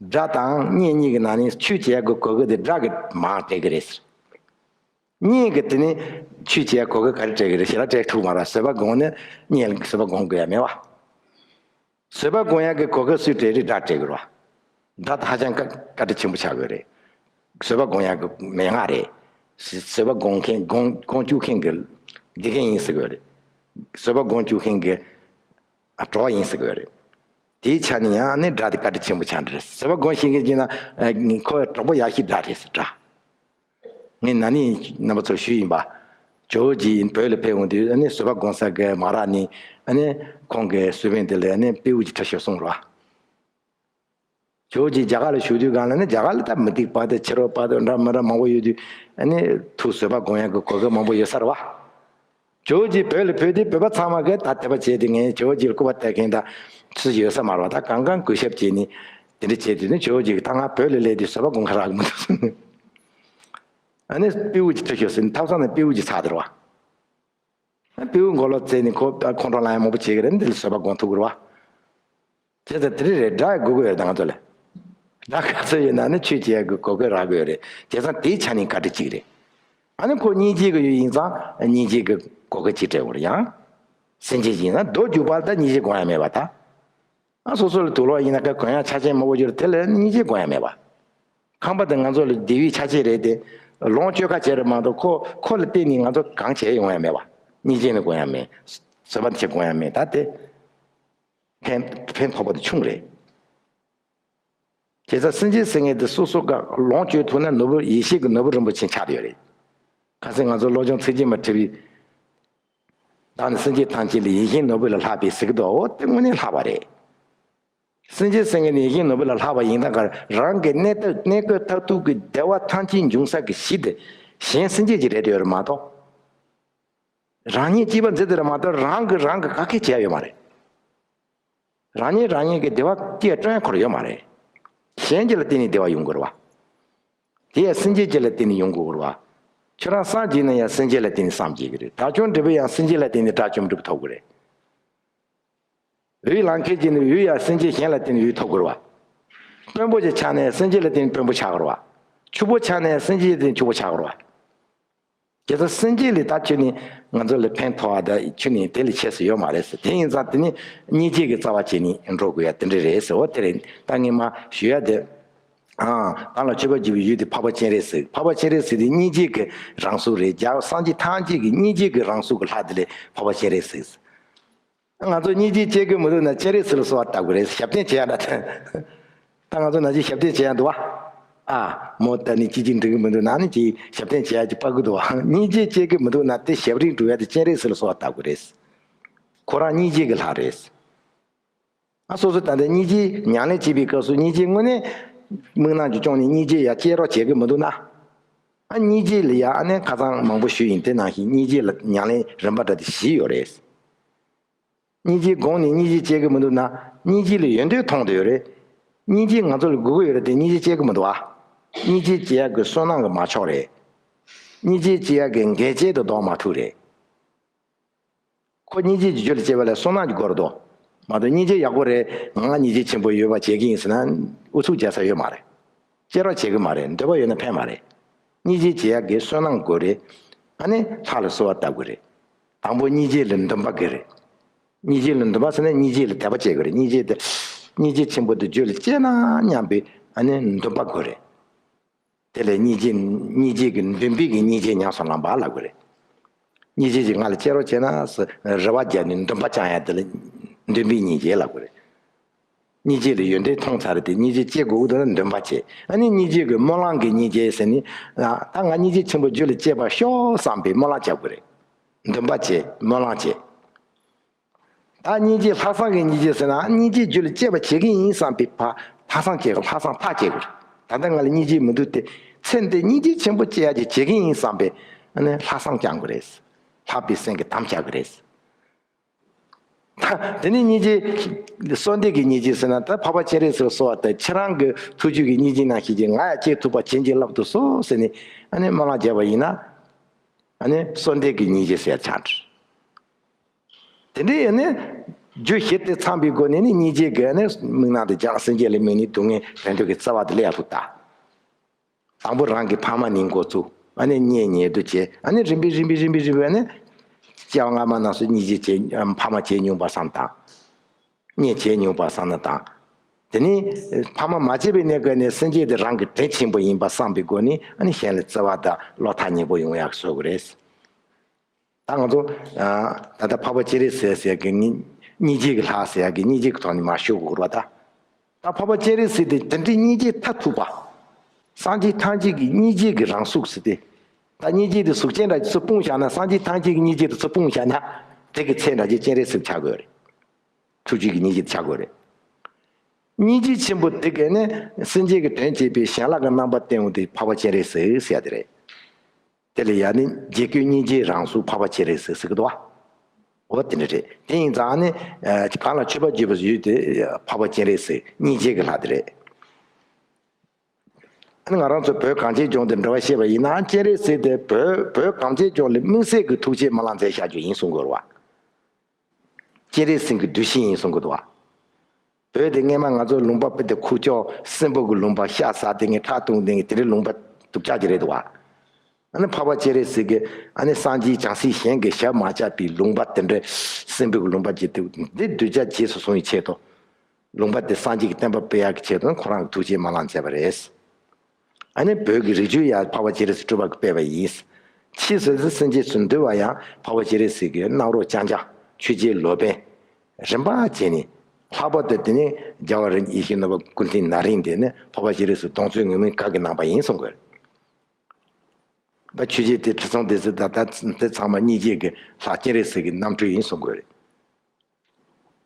དགྲ་དང་གཉེན་གཉིས་ཀྱི་ནང་ནས་ཆོས་བྱེད་ཡག་གི་གོ་སྐབས་དེ་དགྲ་གིས་མང་སྤྲད་ཀྱི་རེད་ཟེར། གཉིས་ཀྱི་དེ་ནི་ཆོས་བྱེད་གོ་སྐབས་ག་རེ་སྤྲད་ཀྱི་རེད། ཞེ་དྲག་སྤྲད་ཐུབ་མ་རེད། བཟོད་པ་སྒོམ་ནི་གཉིས་ལ་བཟོད་པ་སྒོམ་དགོས་ཡ་མེད་བ། བཟོད་པ་སྒོམ་ཡ་གི་གོ་སྐབས་སུས་སྤྲད་རེད། དགྲ་སྤྲད་དགོས་རེད་བ། དགྲ་ད་ཧ་ཅང་བཀའ་བཀའ་དྲིན་ཆེན་པོ་ཆགས་དགོས་རེད། བཟོད་པ་སྒོམ་ཡ་གི་མན་ངག་རེད། བཟོད་པ་སྒོམ་མཁན་སྒོམ་སྒོམ་བཅུག་མཁན་གྱི་དགེ་རྒན་ཡིན་ཟེར་དགོས་རེད། བཟོད་པ་སྒོམ་བཅུག་མཁན་གྱི་གྲོགས་ཡིན་ཟེར་དགོས་རེད། དེའི་ཆ་ནས་ཡང་ནི་དགྲ་དེ་བཀའ་དྲིན་ཆེན་པོ་ཆགས་འདྲ་རེད། བཟོད་པ་སྒོམ་ཤེས་མཁན་གྱི་ན་ཁོ་གྲོགས་པོ་ཡག་ཤོས་དགྲ་རེད་ཟེར་དགྲ། ངས་ན་ནིང་རྣམ་པ་ཚོར་ཞུས་ཡིན་པ། ཇོ་བོ་རྗེ་ཡིན་བོད་ལ་ཕེབས་འོང་དུས་ཨ་ནི་བཟོད་པ་སྒོམ་ས་གི་མ་རག་ནི་ཨ་ནི་ཁོང་གི་གསོལ་དཔོན་དེ་ལ་ཨ་ནི་སྤྲེའུ་གཅིག་ཁྲིད་ཤོག་གསུངས་རོགས། ཇོ་བོ་རྗེ་རྒྱ་གར་ལ་བཞུགས་དུས་སྒང་ལ་ནི་རྒྱ་གར་ལ་ད་མུ་སྟེགས་པ་དང་ཕྱི་རོལ་པ་དང་འདྲ་མི་འདྲ་མང་པོ་ཡོད་དུས་ཨ་ནི་ཐུགས་བཟོད་པ་སྒོམ་ཡག་གི་གོ་སྐབས་མང་པོ་ཡོད་ས་རེད་བ། ཇོ་བོ་རྗེ་བོད་ལ་ཕེབས་དུས་བོད་པ་ཚང་མ་གིས་ད་དད་པ་བྱས་ཏེ་ངས་ཇོ་བོ་རྗེ་ལ་སྐུར་བ་བཏབ་མཁན་ད་སུ་ཡོད་ས་མ་རེད་བ། ད་གང་གང་གུས་ཞབས་བྱས་ནས་དེ་འདྲ་བྱས་དུས་ནི་ཇོ་བོ་རྗེ་གིས་ད་ང་བོད་ལ་སླེབས་དུས་བཟོད་པ་སྒོམ་ཁ་རག་གི་མི་འདུག་གསུངས། ཨ་ནི་སྤྲེའུ་གཅིག་ཁྲིད་ཤོག་ཟེར་ནས་ཐབ་ཚང་ནས་སྤྲེའུ་གཅིག་ཚར་དེ་རེད་བ། སྤྲེའུ་མགོ་ལོག་བཙལ་ནས་ཁོ་ཁོང་ཁྲོ་ལངས་ཡ་མང་པོ་བྱེད་ཀྱི་རེད། འདི་ལ་བཟོད་པ་སྒོམ་ཐུབ་ཀྱི་རེད་བ། བྱས་ཙང་དེ་རིང་རེད་དགྲ་དགོས་ཀྱི་ཡོད་རེད་ད་ང་ཚོ་ལ། དགྲ་ག་ཚོད་ཡོད་ན་ནི་ཆོས་བྱེད་ཡག་གི་གོ་སྐབས་རག་གི་ཡོད་རེད། བྱས་ཙང་དེའི་ཆ་ནས་བཀའ་དྲིན་གཅིག་རེད། ཨ་ནི་ཁོ་སྙིང་རྗེ་གི་ཡོད་ཡིན་ཙང་སྙིང་རྗེ་གི་གོ་སྐབས་གཅིག་སྤྲད་དགོས་རེད་ཡང་། སེམས་ཅན་ཡིན་ན་རྡོ་རྒྱུག་པ་ལ་ད་སྙིང་རྗེ་སྒོམ་ཡ་མེད་པ་ད། ཨ་སོ་སོ་ལ་དུག་ལོག་ཡིན་ན་ཁ་གོན་ཡ་ཆ་ཆེན་མང་པོ་ཡོད་རེད། དེ་ལ་སྙིང་རྗེ་སྒོམ་ཡ་མེད་པ། ཁང་པ་དེ་ང་ཚོ་ལ་བདེ་བའི་ཆ་ཆེན་རེད་དེ། ལོངས་སྤྱོད་ཁ་བྱས་རེད་མ་གཏོགས་ཁོ་ཁོ་ལ་བརྟེན་ནས་ང་ཚོ་གང་བྱས་ཡོང་ཡ་མེད་པ། སྙིང་རྗེ་ནི་སྒོམ་ཡ་མེད། བཟོད་པ་ཆེ་སྒོམ་ཡ་མེད་ད་དེ། ཕན་ཕན་ཐོགས་པ་དེ་ཆུང་རེད། བྱས་ཙང་སེམས་ཅན་ཟེར་མཁན་དེ་སོ་སོ་ག་ལོངས་སྤྱོད་ཐུབ་ན་ནོར་བུ་ཡེ་ཤེས་ཀྱི་ནོར་བུ་རིན་པོ་ཆེ་ཆགས་ཡོད་རེད། ཁ་སང་ང་ཚོ་བློ་སྦྱོང་ཚིག་བརྒྱད་མ་ཁྲིད་པའི། བདག་ནི་སེམས་ཅན་ཐམས་ཅད་ལ་ཡིད་བཞིན་ནོར་བུ་ལས་ལྷག་པའི་ཟེར་གི་འདུག་འོ་དེ་དངོས་གནས་ལྷག་པ་རེད། སེམས་ཅན་ཟེར་མཁན་ནི་ཡིད་བཞིན་ནོར་བུ་ལས་ལྷག་པ་ཡིན་ཙང་ག་རང་གི་གནས་སྟངས་གནས་སྐབས་མཐར་ཐུག་གི་བདེ་བ་ཐམས་ཅད་འབྱུང་ས་གི་གཞི་དེ་གཞན་སེམས་ཅན་གྱི་རེད་དེ་ཡོད་རེད་མ་གཏོགས། རང་ཉིད་སྐྱིད་པ་འཛིན་དེ་རེད་མ་གཏོགས་རང་གི་རང་གི་ག་གེ་བྱས་ཡོད་མ་རེད། རང་ཉིད་རང་ཉིད་ཀྱི་བདེ་བ་སྐྱེ་སྤྲོད་ཁོར་ཡོད་མ་རེད། གཞན་གྱི་ལ་བརྟེན་ནས་བདེ་བ་ཡོང་དགོས་རེད་བ། དེ་ཡང་སེམས་ཅན་གྱི་ལ་བརྟེན་ནས་ཡོང་དགོས་རེད་བ། ཁྱོད་རང་བསམ་བྱས་ན་ཡང་སེམས་ཅན་ལ་བརྟེན་ནས་བསམ་བྱེད་ཀྱི་རེད། དགྲ་བཅོམ་འབྲས་བུ་ཡང་སེམས་ཅན་ལ་བརྟེན་ནས་དགྲ་བཅོམ་འབྲས་བུ་ཐོབ་ཀྱི་རེད། འོད་ལང་ཁད་ཀྱི་ནི་འོད་ཡང་སེམས་ཅན་གཞན་ལ་བརྟེན་ནས་འོད་ཐོབ་དགོས་རེད་བ། དཔོན་པོ་ཅིག་ཆགས་ནས་སེམས་ཅན་ལ་བརྟེན་ནས་དཔོན་པོ་ཆགས་དགོས་རེད་བ། ཕྱུག་པོ་ཆགས་ནས་སེམས་ཅན་ལ་བརྟེན་ནས་ཕྱུག་པོ་ཆགས་དགོས་རེད་བ། དེ་ཚོ་སེམས་ཅན་ལས་ད་ཁྱོད་ནི་ང་ཚོ་ལ་ཕན་ཐོགས་པ་ད་ཁྱོད་ནི་དེ་ལས་ཆེ་ས་ཡོད་མ་རེད་ཟེར། དེ་ཡིན་ཙང་དེ་ནི་སྙིང་རྗེ་གི་རྩ་བ་བྱས་ནས་འགྲོ་དགོས་ཡ་དེ་འདྲ་རེད་ཟེར། འོ་དེ་རེད། ད་ངས་མ་ཞུ་ཡ་དེ། ཨང་། བདག་ལ་མཆོད་པ་བགྱི་བའི་ཡུལ་དེ་འཕགས་པ་སྤྱན་རས་གཟིགས། འཕགས་པ་སྤྱན་རས་གཟིགས་དེ་སྙིང་རྗེ་གི་རང་གཟུགས་རེད། རྒྱལ་བ་སངས་རྒྱས་ཐམས་ཅད་ཀྱི་སྙིང་རྗེ་གི་རང་གཟུགས་ཀྱི་ལྷ་དེ་ལས་འཕགས་པ་སྤྱན་རས་གཟིགས། ང་ཚོ་སྙིང་རྗེ་སྐྱེ་གི་མི་འདུག་ན་སྤྱན་རས་གཟིགས་ལ་གསོལ་བ་བཏབ་དགོས་རེད། ཞབས་བརྟན་བྱེད་ཡ་འདྲ་དེ། ད་ང་ཚོ་ནང་བཞིན་ཞབས་བརྟན་བྱེད་ཡ་འདུག་བ། ཨ། མོ་ད་ནི་ཅི་ཅི་འགྲིག་གི་མི་འདུག་ན་ནི་ཅི་ཞབས་བརྟན་བྱེད་ཡ་ཅི་དཔའ་གི་འདུག་བ། སྙིང་རྗེ་སྐྱེ་གི་མི་འདུག་ན་དེ་ཞབས་རིམ་སྒྲུབ་ཡ་དེ་སྤྱན་རས་གཟིགས་ལ་གསོལ་བ་བཏབ་དགོས་རེད། ཁོ་རང་སྙིང་རྗེ་གི་ལྷ་རེད། ཨ། སོ་སོ་ད་ལྟ་སྙིང་རྗེ་ཉམས་ལེན་བྱེད་པའི་སྐབས་སུ་སྙིང་རྗེ་དངོས་གནས་དམིགས་རྣམ་གྱི་སྐྱོང་ནས་སྙིང་རྗེ་ཡ་སྐྱེ་རོགས་བྱེད་གི་མི་འདུག་ན། ཨ། སྙིང་རྗེ་ལ་ཡ་ཨ་ནི་ཁ་སང་མང་པོ་ཞུས་ཡིན། དེ་ནང་བཞིན་སྙིང་རྗེ་ལ་ཉམས་ལེན་རིམ་པ་འདྲ་དེ་བཞི་ཡོད་རེད། སྙིང་རྗེ་སྒོམ་ནས་སྙིང་རྗེ་སྐྱེ་གི་མི་འདུག་ན། སྙིང་རྗེ་ལ་ཡོན་ཏན་མཐོང་བསྡད་ཡོད་རེད། སྙིང་རྗེ་ང་ཚོ་ལ་དགོས་ཀྱི་ཡོད་རེད་དེ་སྙིང་རྗེ་སྐྱེ་གི་མི་འདུག་ཨ། སྙིང་རྗེ་སྐྱེ་ཡག་གི་བསོད་ནམས་ཀྱི་མ་ཆོག་རེད། སྙིང་རྗེ་སྐྱེ་ཡག་གི་འགལ་རྐྱེན་དུ་ལྡོག་མ་ཐུབ་རེད། ཁོ་སྙིང་རྗེ་གི་རྒྱུ་ལ་སྐྱེ་བ་ལས་བསོད་ནམས་ཀྱི་སྒོ་རུ་འདོགས། མ་གཏོགས་སྙིང་རྗེ་ཡག་པོ་རེད། ང་སྙིང་རྗེ་ཆེན་པོ་ཡོད་པ་བྱེད་ཀྱི་ཡིན་ཟེར་ན་ཨུ་ཚུགས་རྒྱག་ས་ཡོད་མ་རེད། སྐྱེ་རོགས་བྱེད་གི་མ་རེད། འདོད་པ་ཡོད་ན་ཕན་མ་རེད། སྙིང་རྗེ་བྱེད་ཡག་གི་བསོད་ནམས་དགོས་རེད། ཨ་ནི་ལྷ་ལ་གསོལ་བ་བཏབ་དགོས་རེད། དང་པོ་སྙིང་རྗེ་ལ་འདུན་པ་དགོས་རེད། སྙིང་རྗེ་ལ་འདུན་པ་ཟེར་ན་སྙིང་རྗེ་ལ་དད་པ་བྱེད་དགོས་རེད། སྙིང་རྗེ་དེ། སྙིང་རྗེ་ཆེན་པོ་དེ་རྒྱུད་ལ་སྐྱེས་ན་སྙམ་པའི་ཨ་ནི་འདུན་པ་དགོས་རེད། དེ་ལས་སྙིང་རྗེ་སྙིང་རྗེ་གི་འདུན་པའི་གི་སྙིང་རྗེ་ཉམས་སུ་བླང་པ་ལབ་དགོས་རེད། སྙིང་རྗེ་ཅིག་ང་ལ་སྐྱེ་རོགས་བྱས་ན་ཟེར་རེ་བ་བརྒྱབ་ནས་འདུན་པ་བཅང་ཡ་དེ་ལ་འདུན་པའི་སྙིང་རྗེ་ལབ་དགོས་རེད། སྙིང་རྗེ་ལ་ཡོན་ཏན་མཐོང་ཚར་དེ་སྙིང་རྗེ་སྐྱེ་དགོས་ཀྱི་འདུག་ན་འདུན་པ་བྱེད། ཨ་ནི་སྙིང་རྗེ་གི་སྨོན་ལམ་གི་སྙིང་རྗེ་ཟེར་ནི། ད་ང་སྙིང་རྗེ་ཆེན་པོ་རྒྱུད་ལ་སྐྱེས་པར་ཤོག་བསམ་པའི་སྨོན་ལམ་རྒྱག་དགོས་རེད། འདུན་པ་བྱེད། སྨོན་ལམ་བྱེད། ད་སྙིང་རྗེ་ལྷག་བསམ་གྱི་སྙིང་རྗེ་ཟེར་ན་སྙིང་རྗེ་རྒྱུད་ལ་སྐྱེས་པ་བྱེད་ཀྱི་ཡིན་བསམ་པའི་ཕ། ལྷག་བསམ་སྐྱེ་དགོས། ལྷག་བསམ་ཕར་སྐྱེ་དགོས། ད་ལྟ་ང་ལ་སྙིང་རྗེ་མི་འདུག་སྟེ། ཚེ་འདི་སྙིང་རྗེ་ཆེན་པོ་སྐྱེ་ཡག་ཅིག་བྱེད་ཀྱི་ཡིན་བསམ་པའི་ཨ་ནི་ལྷག་བསམ་བསྐྱང་དགོས་རེད། ལྷག་པའི་སེམས་ཀྱི་དམ་བཅའ་དགོས་རེད། ད་དེ་ནས་སྙིང་རྗེ། གསོལ་འདེབས་ཀྱི་སྙིང་རྗེ་ཟེར་ན་ད་འཕགས་པ་སྤྱན་རས་གཟིགས་ལ་གསོལ་བ་དང་ཁྱེད་རང་གི་ཐུགས་རྒྱུད་ཀྱི་སྙིང་རྗེ་ནང་བཞིན་གྱི་ང་ཡང་སྐྱེ་ཐུབ་པ་བྱིན་གྱིས་བརླབ་ཏུ་གསོལ་ཟེར་ནས་ཨ་ནི་སྨོན་ལམ་བརྒྱབ་པ་ཡིན་ན། ཨ་ནི་གསོལ་འདེབས་ཀྱི་སྙིང་རྗེ་ཟེར་ཆགས་འགྲོ། དེ་འདྲའི་ཡང་ནི། རྒྱུ་བཞི་དེ་ཚང་བའི་སྒོ་ནས་ནི་སྙིང་རྗེ་གི་ནི་དམིགས་རྣམ་དེ་སྦྱངས། སེམས་ཅན་ལ་དམིགས་ནས་སྡུག་བསྔལ་བྲལ་འདོད་ཀྱི་རྩ་བ་དེ་ལ་ཡར་ཐུག་ལྟ། དང་པོ་རང་གི་ཕ་མ་ནི་འགོ་བཙུགས། ཨ་ནི་གཉེན་ཉེ་དུ་བྱེད། ཨ་ནི་རིམ་པས་རིམ་པས་རིམ་པས་རིམ་པས་ཨ་ནི། སྐྱེ་བ་སྔ་མ་རྣམས་སུ་སྙིང་རྗེ་བྱེད། ཕ་མ་བྱེད་མྱོང་པ་བསམ་དང་། གཉེན་བྱེད་མྱོང་པ་བསམ་ན་དང་། དེ་ནི། ཕ་མ་མ་བྱས་པའི་གནས་སྐབས་ནས་སེམས་ཅན་དེ་རང་གི་དྲིན་ཆེན་པོ་ཡིན་པ་བསམ་པའི་སྒོ་ནས་ཨ་ནི་གཞན་ལ་བརྩེ་བ་དང་བློ་ཐག་ཉེ་པོ་ཡོང་ཡག་བཟོ་དགོས་རེད། ད་ང་ཚོ། ད་ལྟ་འཕགས་པ་སྤྱན་རས་གཟིགས་ཟེར་གི་སྙིང་སྙིང་རྗེ་གི་ལྷ་ཟེར་ཡག་གི་སྙིང་རྗེ་གི་ཐོག་ནས་མར་ཞུ་དགོས་རེད་པ་ད། ད་འཕགས་པ་སྤྱན་རས་གཟིགས་དེ་དེ་འདྲའི་སྙིང་རྗེ་མཐར་ཐུག་པ། སངས་རྒྱས་ཐམས་ཅད་ཀྱི་སྙིང་རྗེ་གི་རང་གཟུགས་ཟེར་ཏེ། ད་སྙིང་རྗེ་དེ་གཟུགས་ཅན་འདྲ་ཅིག་ཚུར་སྤུངས་བཞག་ན་སངས་རྒྱས་ཐམས་ཅད་ཀྱི་སྙིང་རྗེ་དེ་ཚུར་སྤུངས་བཞག་ན། དེ་གི་ཚད་འདྲ་ཅིག་སྤྱན་རས་གཟིགས་ཆགས་དགོས་རེད། ཐུགས་རྒྱུད་ཀྱི་སྙིང་རྗེ་དེ་ཆགས་དགོས་རེད། སྙིང་རྗེ་ཆེན་པོ་དེ་གས་ནི་སེམས་ཅན་གྱི་དོན་བྱེད་པའི་བྱིན་རླབས་ཀྱི་རྣམ་པ་བསྟན་འོང་དུས་འཕགས་པ་སྤྱན་རས་གཟིགས་ཟེར་ཡ་དེ་རེད། དེ་ལ་ཡང་ནི་རྗེ་བཀོད་སྙིང་རྗེའི་རང་གཟུགས་འཕགས་པ་སྤྱན་རས་གཟིགས་ཟེར་གི་འདུག་བ། འོ་དེ་འདྲ་རེད། དེ་ཡིན་ཙང་ནི། གང་ལ་མཆོད་པ་བརྗོད་པའི་ཡུལ་དེ་འཕགས་པ་སྤྱན་རས་གཟིགས་སྙིང་རྗེ་གི་ལྷ་དེ་རེད། ཨ་ནི་ང་རང་ཚོ་བོད་གངས་ཅན་ལྗོངས་དེ་འབྲེལ་བ་བཤད་པ་ཡིན་ན་སྤྱན་རས་གཟིགས་དེ་བོད་བོད་གངས་ཅན་ལྗོངས་ལ་དམིགས་བསལ་གྱི་ཐུགས་རྗེ་སྨོན་ལམ་མཛད་བཞག་རྒྱུ་ཡིན་གསུང་དགོས་རེད་བ། སྤྱན་རས་གཟིགས་ཀྱི་གདུལ་ཞིང་ཡིན་གསུང་གི་འདུག་བ། བོད་དེ་སྔས་མ་ང་ཚོ་ལུང་པ་དཔེ་དེ་ཁུག་ཀྱོག་སྲིན་པོ་གི་ལུང་པ་ཤ་ཟ་དེ་ངས་ཁྲག་འཐུང་དེ་ངས་དེ་འདྲའི་ལུང་པ་སྡུག་ཅག་ཅིག་རེད་འདུག་བ། ཨ་ནི་འཕགས་པ་སྤྱན་རས་གཟིགས་ཀྱིས་ཨ་ནི་སངས་རྒྱས་བྱང་སེམས་གཞན་གྱིས་ཞབས་མ་བཅགས་པའི་ལུང་པ་དེ་འདྲའི་སྲིན་པོ་གི་ལུང་པ་ཅིག་དེ་འདི་གདུལ་བྱ་རྗེས་སུ་བཟུང་བའི་ཆེད་དུ། ལུང་པ་དེ་སངས་རྒྱས་ཀྱི་བསྟན་པ་སྤེལ་ཡག་གི་ཆེད་དུ་ཁོ་རང་གི་ཐུགས་རྗེ་སྨོན་ལམ་མཛད་པ་རེད། ཨ་ནི་བོད་ཀྱི་རིག་བྱེད་ཡང་འཕགས་པ་སྤྱན་རས་གཟིགས་སྤྲུལ་པ་གིས་སྤེལ་བ་ཡིན། ཕྱིས་སུ་སེམས་ཅན་ཚུར་འདུལ་བ་ཡང་འཕགས་པ་སྤྱན་རས་གཟིགས་ཀྱིས་གནང་རོགས་རྐྱང་རྐྱང་ཆོས་རྗེ་ལོ་པཎ། རིམ་པ་བྱས་ནས། ལྷག་པར་དུ་དེ་ནི་རྒྱལ་བ་རིན་ཡེ་ཤེས་ནོར་བུ་ཀུན་མཁྱེན་ན་རིང་དེ་ནི་འཕགས་པ་སྤྱན་རས་གཟིགས་གདུང་བརྩེ་ངུར་སྨྲིག་ག་གིས་གནང་པ་ཡིན་གསུང་དགོས། ད་ཆོས་རྗེ་དེ་ཁྲི་སྲོང་ལྡེ་བཙན་ད་ལྟ་དེ་ཚང་མ་སྙིང་རྗེ་གི་ལྷ་སྤྱན་རས་གཟིགས་ཀྱི་རྣམ་སྤྲུལ་ཡིན་གསུང་དགོས་རེད།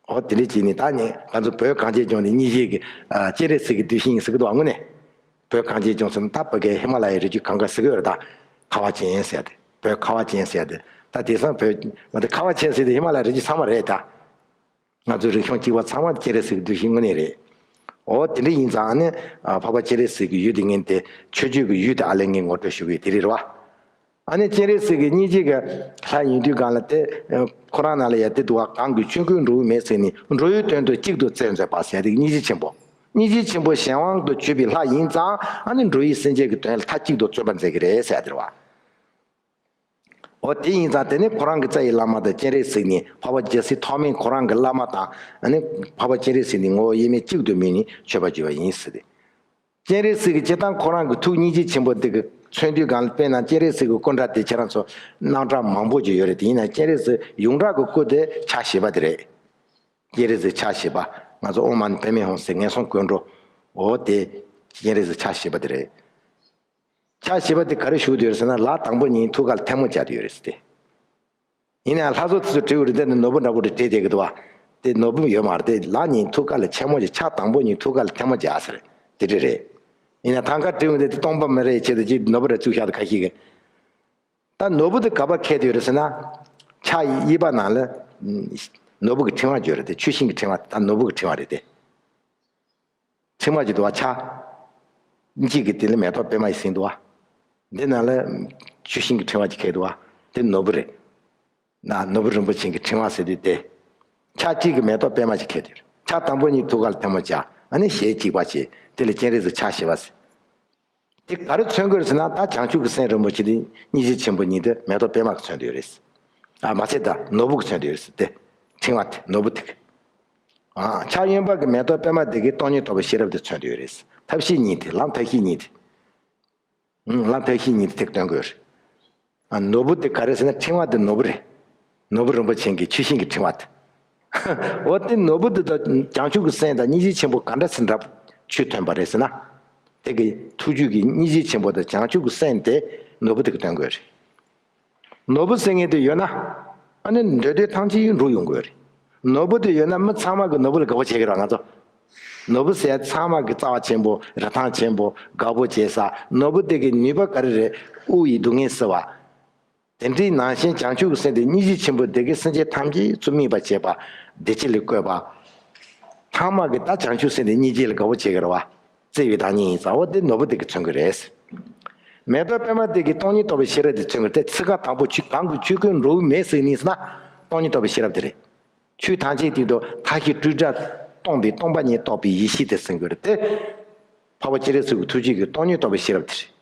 འོ་དེ་འདྲ་བྱས་ནས་ད་ནི་ང་ཚོ་བོད་གངས་ཅན་ལྗོངས་ནས་སྙིང་རྗེ་གི་ཨ་སྤྱན་རས་གཟིགས་ཀྱི་གདུལ་ཞིང་ཟེར་གི་འདུག་བ། དངོས་གནས་བོད་གངས་ཅན་ལྗོངས་ཟེར་ན་ད་བོད་སྐད་ཧི་མ་ལ་ཡའི་རི་རྒྱུད་གང་ག་ཟེར་གི་ཡོད་རེད། ད་ཁ་བ་ཅན་ཟེར་ཏེ་བོད་ཁ་བ་ཅན་ཟེར་ཏེ་ད་དེང་སང་བོད་ང་ཚོ་ཁ་བ་ཅན་ཟེར་ཏེ་ཧི་མ་ལ་ཡའི་རི་རྒྱུད་ཚང་མ་རེད་ད། ང་ཚོའི་རིག་གཞུང་གཅིག་པ་ཚང་མ་སྤྱན་རས་གཟིགས་ཀྱི་གདུལ་ཞིང་དངོས་གནས་རེད། འོ་དེ་འདྲ་ཡིན་ཙང་ནི་ཨ་འཕགས་པ་སྤྱན་རས་གཟིགས་ཀྱི་ཡུལ་དེ་ངས་དེ་ཆོས་བརྒྱུད་ཀྱི་ཡུལ་དེ་ཨ་ལས་ངས་ངོ་སྤྲོད་ཞུ་གི་ཡོད་དེ་རེད་རེད་བ། ཨ་ནི་སྤྱན་རས་གཟིགས་ཀྱི་སྙིང་རྗེ་གི་ལྷ་ཡིན་དུས་གང་ལ་དེ་ཁོ་རང་ནང་ལ་ཡ་དེ་འདུག་བ། གང་གིས་ཆོས་ཀུན་འགྲོ་བའི་མེ་བསྲེགས་ནས་འགྲོ་བའི་དོན་དུ་གཅིག་ཏུ་རྩལ་མཛད་པ་ཟེར་དེ་སྙིང་རྗེ་ཆེན་པོ། སྙིང་རྗེ་ཆེན་པོ་གཞན་དབང་དུ་གྱུར་པའི་ལྷ་ཡིན་ཙང་ཨ་ནི་འགྲོ་བའི་སེམས་ཅན་གྱི་དོན་ལ་མཐའ་གཅིག་ཏུ་བརྩོན་པ་མཛད་ཀྱི་རེད་ཟེར་དེ་རེད་བ། འོ་དེ་ཡིན་ཙང་དེ་ནི་ཁོ་རང་གི་རྩ་བའི་བླ་མ་དང་སྤྱན་རས་གཟིགས་ནས་འཕགས་པ་རྒྱལ་སྲས་ཐོགས་མེད་ཁོ་རང་གི་བླ་མ་དང་ཨ་ནི་འཕགས་པ་སྤྱན་རས་གཟིགས་ནི་ངོ་བོ་དབྱེར་མེད་གཅིག་ཏུ་དམིགས་ནས་མཆོད་པ་བརྗོད་པ་ཡིན་ཟེར་ཏེ། སྤྱན་རས་གཟིགས་ཀྱི་སྤྱིར་བཏང་ཁོ་རང་གི་ཐུགས་སྙིང་རྗེ་ཆེན་པོ་འདི་གི་མཚོན་དུས་གང་ལ་དཔེར་ན་སྤྱན་རས་གཟིགས་ཀྱི་སྐུ་འདྲ་དེ་ཁྱེད་རང་ཚོ་རྣམ་གྲངས་མང་པོ་ཅིག་ཡོད་རེད། དེ་ཡིན་ན་སྤྱན་རས་གཟིགས་ཡོངས་གྲགས་ཀྱི་སྐུ་དེ་ཕྱག་བཞི་པ་དེ་རེད། སྤྱན་རས་གཟིགས་ཕྱག་བཞི་པ། ང་ཚོ་ཨོཾ་མ་ཎི་པདྨེ་ཧཱུྃ་ཟེར་ངན་སོང་ཀུན་འགྲོ། འོ་དེ་སྤྱན་རས་གཟིགས་ཕྱག་བཞི་པ་དེ་རེད། ཕྱག་བཞི་པ་དེ་ག་རེ་བཞུགས་བསྡད་ཡོད་རེད་ཟེར་ན། ལག་དང་པོ་གཉིས་ཐུགས་ཀ་ལ་ཐལ་མོ་སྦྱར་བསྡད་ཡོད་རེད་ཟེར་ཏེ། ཡིན་ནའང་ལྷ་བཟོ་དེ་ཚོས་དྲིས་པ་རེད། འདི་ནི་ནོར་བུ་འདྲ་པོ་རེད་བྲིས་བསྡད་ཀྱི་འདུག་བ། དེ་ནོར་བུ་ཡོད་མ་རེད། དེ་ལག་གཉིས་ཐུགས་ཀ་ལ་ཆེན་མོ་ཞིག་ཕྱག་དང་པོ་གཉིས་ཐུགས་ཀ་ལ་ཐལ་མོ་སྦྱར་ཟེར། དེ་འདྲ་རེད། ཡིན་ན་ཐང་ཀ་དྲིས་པ་འདི་དེ་སྟོང་པ་མི་རེད་བྱས་ཏེ་ཅིག་ནོར་བུ་རེ་བཙུགས་བཞག་ཏེ་ཁ་ཤས་ཀྱིས། ད་ནོར་བུ་དེ་ག་པར་ཁེལ་བསྡད་ཡོད་རེད་ཟེར་ན། ཕྱག་གཡས་པ་ནང་ལ་ནོར་བུ་གི་ཕྲེང་བ་བརྗོད་རེད་དེ། ཆུ་ཤིང་གི་ཕྲེང་བ། ད་ནོར་བུ་གི་ཕྲེང་བ་རེད་དེ། ཕྲེང་བ་ཅིག་འདུག་བ། ཕྱག་གཅིག་གི་སྟེང་ལ་མེ་ཏོག་པད་མ་ཞིག་ཟིན་འདུག་བ། འདི་ནང་ལ་ཆུ་ཤིང་གི་ཕྲེང་བ་ཅིག་ཁེལ་འདུག་བ། དེ་ནོར་བུ་རེད། ན་ནོར་བུ་རིན་པོ་ཆེ་གི་ཕྲེང་བ་ཟེར་དུས་དེ། ཕྱག་གཅིག་གི་མེ་ཏོག་པད་མ་ཅིག་ཁེལ་དེ། ཕྱག་དང་པོ་གཉིས་ཐུགས་ཀ་ལ་ཐལ་མོ་སྦྱར། ཨ་ནི་ཞལ་གཅིག་པ་བྱས། དེ་ལ་སྤྱན་རས་གཟིགས་ཕྱག་བཞི་པ་ཟེར། དེ་ག་རེ་མཚོན་གྱི་རེད་ཟེར་ན། ད་བྱང་ཆུབ་ཀྱི་སེམས་རིན་པོ་ཆེ་དེ་སྙིང་རྗེ་ཆེན་པོ་གཉིས་དེ་མེ་ཏོག་པད་མ་གིས་མཚོན་བསྡད་ཡོད་རེད། ཨ་མ་ཚད་ད་ནོར་བུ་གིས་མཚོན་བསྡད་ཡོད་རེད་ཟེར་ཏེ། ཕྲེང་བ་དེ་ནོར་བུ་དེ་གིས། ཨ་ཕྱག་གཡོན་པ་གི་མེ་ཏོག་པད་མ་དེ་གིས་སྟོང་ཉིད་རྟོགས་པའི་ཤེས་རབ་དེ་མཚོན་བསྡད་ཡོད་རེད། ཐབས་ཤེས་གཉིས་དེ། ལམ་ཐབས་ཤེས་གཉིས་དེ། ལམ་ཐབས་ཤེས་གཉིས་དེ་སྟོན་དགོས་རེད། ཨ་ནོར་བུ་དེ་ག་རེ་ཟེར་ན། ཕྲེང་བ་དེ་ནོར་བུ་རེད། ནོར་བུ་རིན་པོ་ཆེ་གི་ཆུ་ཤིང་གི་ཕྲེང་བ་དེ། འོ་དེ་ནོར་བུ་དེ་དང་བྱང་ཆུབ་ཀྱི་སེམས་དང་སྙིང་རྗེ་ཆེན་པོ་ག་འདྲ་སེ་འདྲ་ཆོས་ཐོན་པ་རེད་ཟེར་ན། དེ་གི་ཐུགས་རྒྱུད་ཀྱི་སྙིང་རྗེ་ཆེན་པོ་དང་བྱང་ཆུབ་ཀྱི་སེམས་དེ་ནོར་བུ་དེ་གིས་སྟོན་དགོས་རེད། ནོར་བུ་ཟེར་མཁན་དེ་ཡོད་ན། ཨ་ནི་འདོད་འདོད་ཐམས་ཅད་འགྲུབ་ཡོང་གི་རེད། ནོར་བུ་དེ་ཡོད་ན་མི་ཚང་མ་གིས་ནོར་བུ་ལ་དགའ་པོ་བྱེད་ཀྱི་རེད་བ། ང་ཚོ་ནོར་བུ་ཟེར་ཚང་མ་གིས་རྩ་བ་ཆེན་པོ། རིན་ཐང་ཆེན་པོ། དགའ་པོ་བྱེད་ས། ནོར་བུ་དེ་གི་ནུས་པ་ག་རེ་རེད། དབུགས་ཡི་སྡུག་བསྔལ་སེལ་བ། དེ་འདྲའི་ནང་བཞིན་བྱང་ཆུབ་ཀྱི་སེམས་དེ་སྙིང་རྗེ་ཆེན་པོ་དེ་གིས་སེམས་ཅན་ཐམས་ཅད་ཚུར་སྨིན་པར་བྱེད་པ། བདེ་སྐྱིད་ལ་བཀོད་པ། ཚང་མ་གིས་ད་བྱང་ཆུབ་སེམས་དེ་སྙིང་རྗེ་ལ་དགའ་པོ་བྱེད་ཀྱི་རེད་བ། བརྩེ་བའི་བདག་ཉིད་ཡིན་ཙང་། འོ་དེ་ནོར་བུ་དེ་གིས་མཚོན་གྱི་རེད། མེ་ཏོག་པད་མ་དེ་གིས་སྟོང་ཉིད་རྟོགས་པའི་ཤེས་རབ་དེ་མཚོན་གྱི་རེད་དེ། ཚིག་ཁ་དང་པོ་ཆོས་གང་གིས་ཆོས་ཀུན་འགྲོ་བའི་མེ་བསྲེགས་ནས་ཟེར་ན། སྟོང་ཉིད་རྟོགས་པའི་ཤེས་རབ་དེ་རེད། ཆོས་ཐམས་ཅད་དེ་དང་མཐའ་བཞི་སྤྲོས་བྲལ་སྟོང་པའི་སྟོང་པ་ཉིད་རྟོགས་པའི་ཡེ་ཤེས་དེ་ཟེར་གྱི་རེད་དེ། འཕགས་པ་སྤྱན་རས་གཟིགས་ཀྱི་ཐུགས་རྒྱུད་ཀྱི་སྟོང་ཉིད་རྟོགས་པའི་ཤེས་རབ་དེ་རེད།